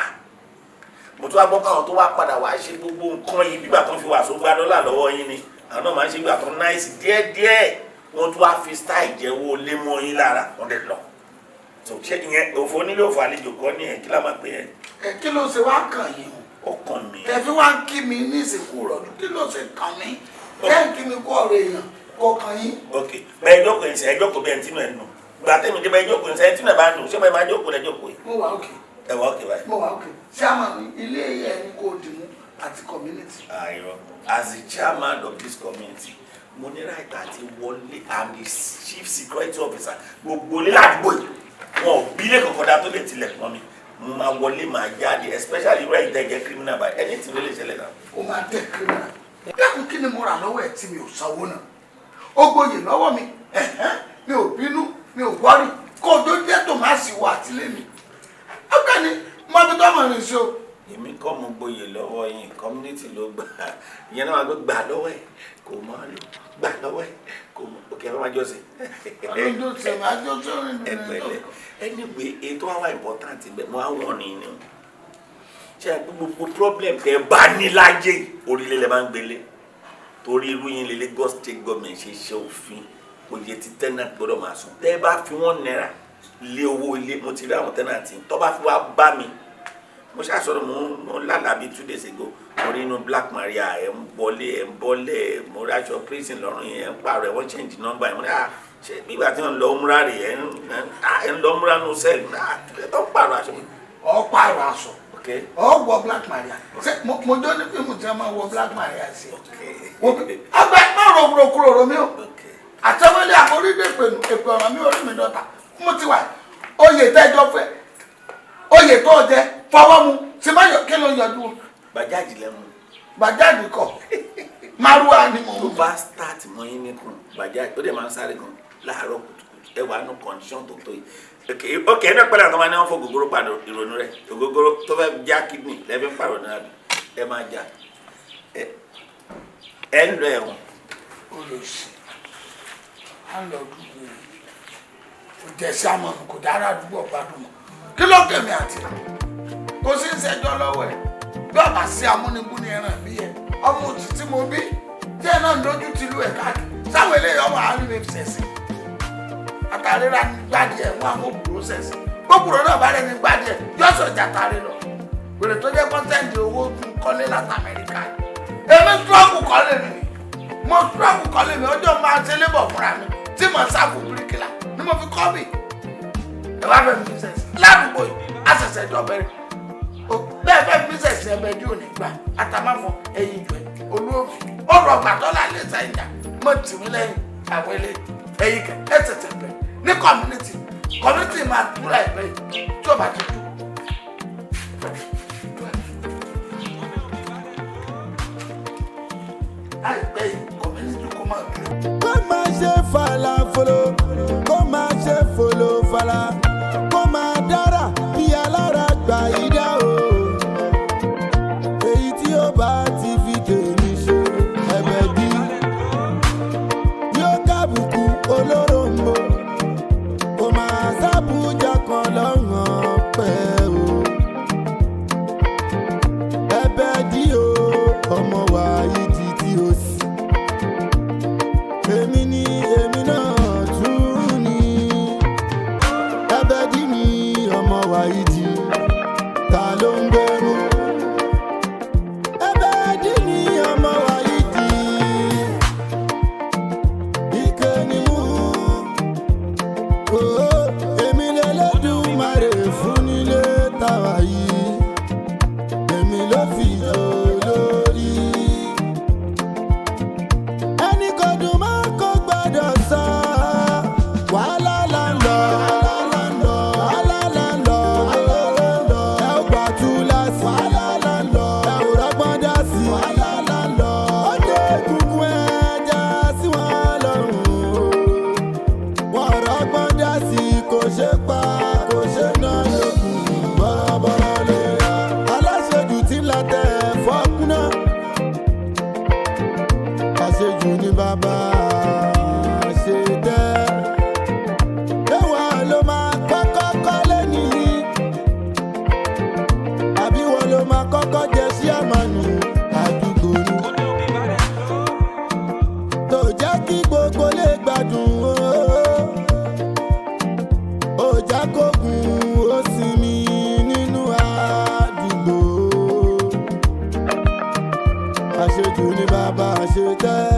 Mo tún wá gbọ́ káwọn tó wá padà wá ṣe gbogbo nǹkan yìí, bígbà tó ń fi wàásù gba dọ́là lọ́wọ́ yín ni àwọn náà máa ń ṣe, gbà tó nice díẹ̀díẹ̀, wọ́n tún wá fi style jẹ́wọ́ lé mọ́ yín lára, wọ́n dẹ̀ lọ. So ṣé ìyẹn òfò onílé, òfò àlejò kọ́ ní ẹ̀? Kí lá máa pè yẹn? Ẹ kí ló ṣe wá kàn yín o? Ó kàn mí. Tẹ̀fí wá ń kí mi ní ìsìnkú rọ̀dùn, kí ló ṣe kàn mí? Tẹ́ ń kí mi kú ọ̀rọ̀ èèyàn kò kàn yín. Ok, bẹ́ẹ̀ jókòó yìí sẹ́, ẹ jókòó bẹ́ẹ̀ tínú ẹ̀ nù. Gbà tẹ́mi dé bẹ́ẹ̀ jókòó yìí sẹ́, tínú ẹ̀ bá nù, ṣé bẹ́ẹ̀ máa jókòó lẹ́ jókòó yìí? Mo wà òkè. Ẹ wà òkè báyìí. Mo wà òkè. Chairman ilé ẹni kò dìmú àti community. Àìrọ, as the chairman of this community, mo ní right àti wọlé. I'm the chief security officer gbogbo ilé ládùúgbò yìí. Wọn ò bí ilé kankan dá tó lè tilẹ̀kùn mọ́ mi. Mo máa wọlé, máa jáde, especially irú ẹ̀yin tẹ́ jẹ́ criminal báyìí, anything ló lè ṣẹlẹ̀ náà. Ó máa tẹ criminal. Dákun, kí ni mo rà lọ́wọ́ ẹ̀ tí mi ò sanwó náà? Ó gboyè lọ́wọ́ mi, ẹ̀hẹ́n, mi ò bínú, mi ò wọ́rì kó o tó jẹ́ tòmásì wà àtìlẹ́ mi. Ọ̀gbẹ́ni, mo bí tọ́mọ̀ rìn sí o. Èmi kọ́ mo gboyè lọ́wọ́ yín, community ló gbà. Ìyẹn náà máa gbé gbà lọ́wọ́ ẹ̀ kò mọ́ lò, gbà lọ́wọ́ ẹ̀ kò mọ́. Òkè, ẹ máa jọ sí. Ọdún tó máa jó sórí mi. Ẹ pẹ̀lẹ́. Anyway, ètò àwa important bẹ́ẹ̀, mo á wọ̀n ní ni ṣe é, gbogbo problem tẹ bá ní láyé, orílẹ̀ lẹ máa ń gbélé. Torí irú yín lè Lagos State government ṣe ṣe òfin oye tí tenant gbọ́dọ̀ máa sùn. Tẹ́ bá fi ₦1 lé owó ilé, mo ti rí àwọn tenant tó bá fi wá bá mi. Mo ṣàṣọrọ, mo lálàá bíi 2 days ago, mo rí inú Black Maria, ẹ̀ ń bọ́lé, ẹ̀ ń bọ́lẹ̀, mo rí aṣọ prison lọ́rùn yẹn, ẹ̀ ń pààrọ̀ ẹ̀, wọ́n change number ẹ̀. Mo ní, "Ah, ṣe bí ìgbà tí wọ́n lọ múra rè ẹ̀ ń lọ múra nù cell ẹ̀ tó ń pààrọ̀ aṣọ?" Ọ pààrọ̀ aṣọ, ọ wọ Black Maria. Ṣé mo jó ní fíìmù tí wọ́n máa wọ Black Maria sí? Ọgbẹ má ro kúrò kúrò ro mi o. Àtẹwélé àforídé pẹ̀lú èpè ọ̀ràn mi, orí mi dọ́ta mo ti wà. Oyè tẹ́jọ́ fẹ́, oyè tó jẹ fọwọ́ mu tí má yọ, kí ló yọjú? Bàjáàjì lẹ́mu. Bàjáàjì kọ, márùwá ni mo. Tó bá start mọ́ yín níkùn, bàjáàjì ó dẹ̀ máa ń sáré gan láàárọ̀ kùtùkùtù. Ẹ wà nù condition tó tó yìí. Ok, ẹ náà pẹ́lú àwọn ọmọ ní wọ́n fọ ògógóró pàdé ìrònú rẹ̀, ògógóró tó fẹ́ já kidney lẹ́fẹ̀ ń pàrọ̀ náà, ẹ máa já ẹ ń lọ ẹ̀wọ̀n. Olùsí á lọ dúró, kò jẹ sí àmọ́ kò dára àdúgbò gbádùn mọ́. Kí ló kèmí àti kò sí ń ṣẹjọ́ lọ́wọ́ ẹ̀? Bí ọba sí amúnibú ní ẹran bí ẹ ọmọ òtí tí mo bí tí ẹ náà ń dojú ti lu ẹ káàkiri sáwọn eléyìí, ọmọ àárín mi ṣẹ̀ṣẹ̀ àtàríra gbádìí ẹ̀, wọ́n àwọn òbúrò ṣẹ̀ṣẹ̀ gbókùrò náà bá rẹ̀ ní gbádìí ẹ̀ yọ̀sọ̀ jàtàrí lọ. Wèrè tó jẹ́ kọ́ńtẹ́ǹtì owó tún kọ́lé láti Amẹ́ríkà. Èmi struggle kọ́lé mi ni, mo struggle kọ́lé mi. Ọjọ́ máa ṣe lébọ̀ fúnra mi tí mo sáfù bíríkìlà ni mo fi kọ́ mi. Ẹ wá fẹ́ mi ṣẹ̀ṣẹ̀ ládùúgbò yìí, àṣẹ̀ṣẹ̀ jọ bẹ̀rẹ̀ bẹ́ẹ̀ fẹ́ mi ṣẹ̀ṣẹ̀ ẹbẹ̀ dí òní gbà àtàmáfọ̀ ẹ̀yìn ìjọ olóòfin ọ̀rọ̀ ọ̀gbà tọ́lá lè sẹ́yìn jà mọ́ tì mí lẹ́yìn. Àwọn ilé ẹ̀yìn kẹ ẹ̀ ṣẹ̀ṣẹ̀ bẹ̀rẹ̀ ní community. Community máa túra ẹ̀pẹ́ yìí tí ó bá ti tú. Láìpẹ́ yìí, community kò máa tú. Kó máa ṣe falafolo, kó máa ṣe folofala, kó máa dára bí alára gbà yí dá o. Èyí tí ó bá ti fi tèmi ṣe ẹ̀bẹ̀ dí yóò kábùkù olóròǹbó, kò máa sábùjá kan lọ́rùn pẹ́ o. Ẹ̀bẹ̀ dí o, ọmọ wa yìí ti tí o sì. Èmi ni èmi náà tún ní ẹ̀bẹ̀ dí mi, ọmọ wa yìí ti ta ló ń gbẹrú. Ẹ̀bẹ̀ dí mi, ọmọ wa yìí ti ike ni mú o. Èmi lẹ́lẹ́dùmarè fún nílé tàwa yìí, èmi ló fi jò lórí. Ẹni kò dùn mọ́ kó gbọ́dọ̀ sọ. Wàhálà là ń lọ, wàhálà là ń lọ, ẹ ó gbà tú láti. Wàhálà là ń lọ, ẹ ò rọ́gbọ́n dá sí. Wàhálà là ń lọ, ó dé egungun ẹja sí wọn lọ́rùn o. Wọn rọ́gbọ́n dá sí, kò ṣe pa, kò ṣe ná lókun bọ́rọ̀bọ́rọ̀ lè ra. Aláṣejù tí ń la tẹ̀ fọ́kúnná, àṣejù ní bàbá ṣe tẹ́. Ẹwà ló máa kọ́kọ́ kọ́lé nìyí, àbí wọn ló máa kọ́kọ́ jẹ sí àmàlù àdúgbò ni. Tó jẹ́ kí gbogbo lè gbádùn o. Ó jẹ́ kógun ó sinmi nínú àdúgbò. Àṣejù ní bàbá ṣe tẹ́.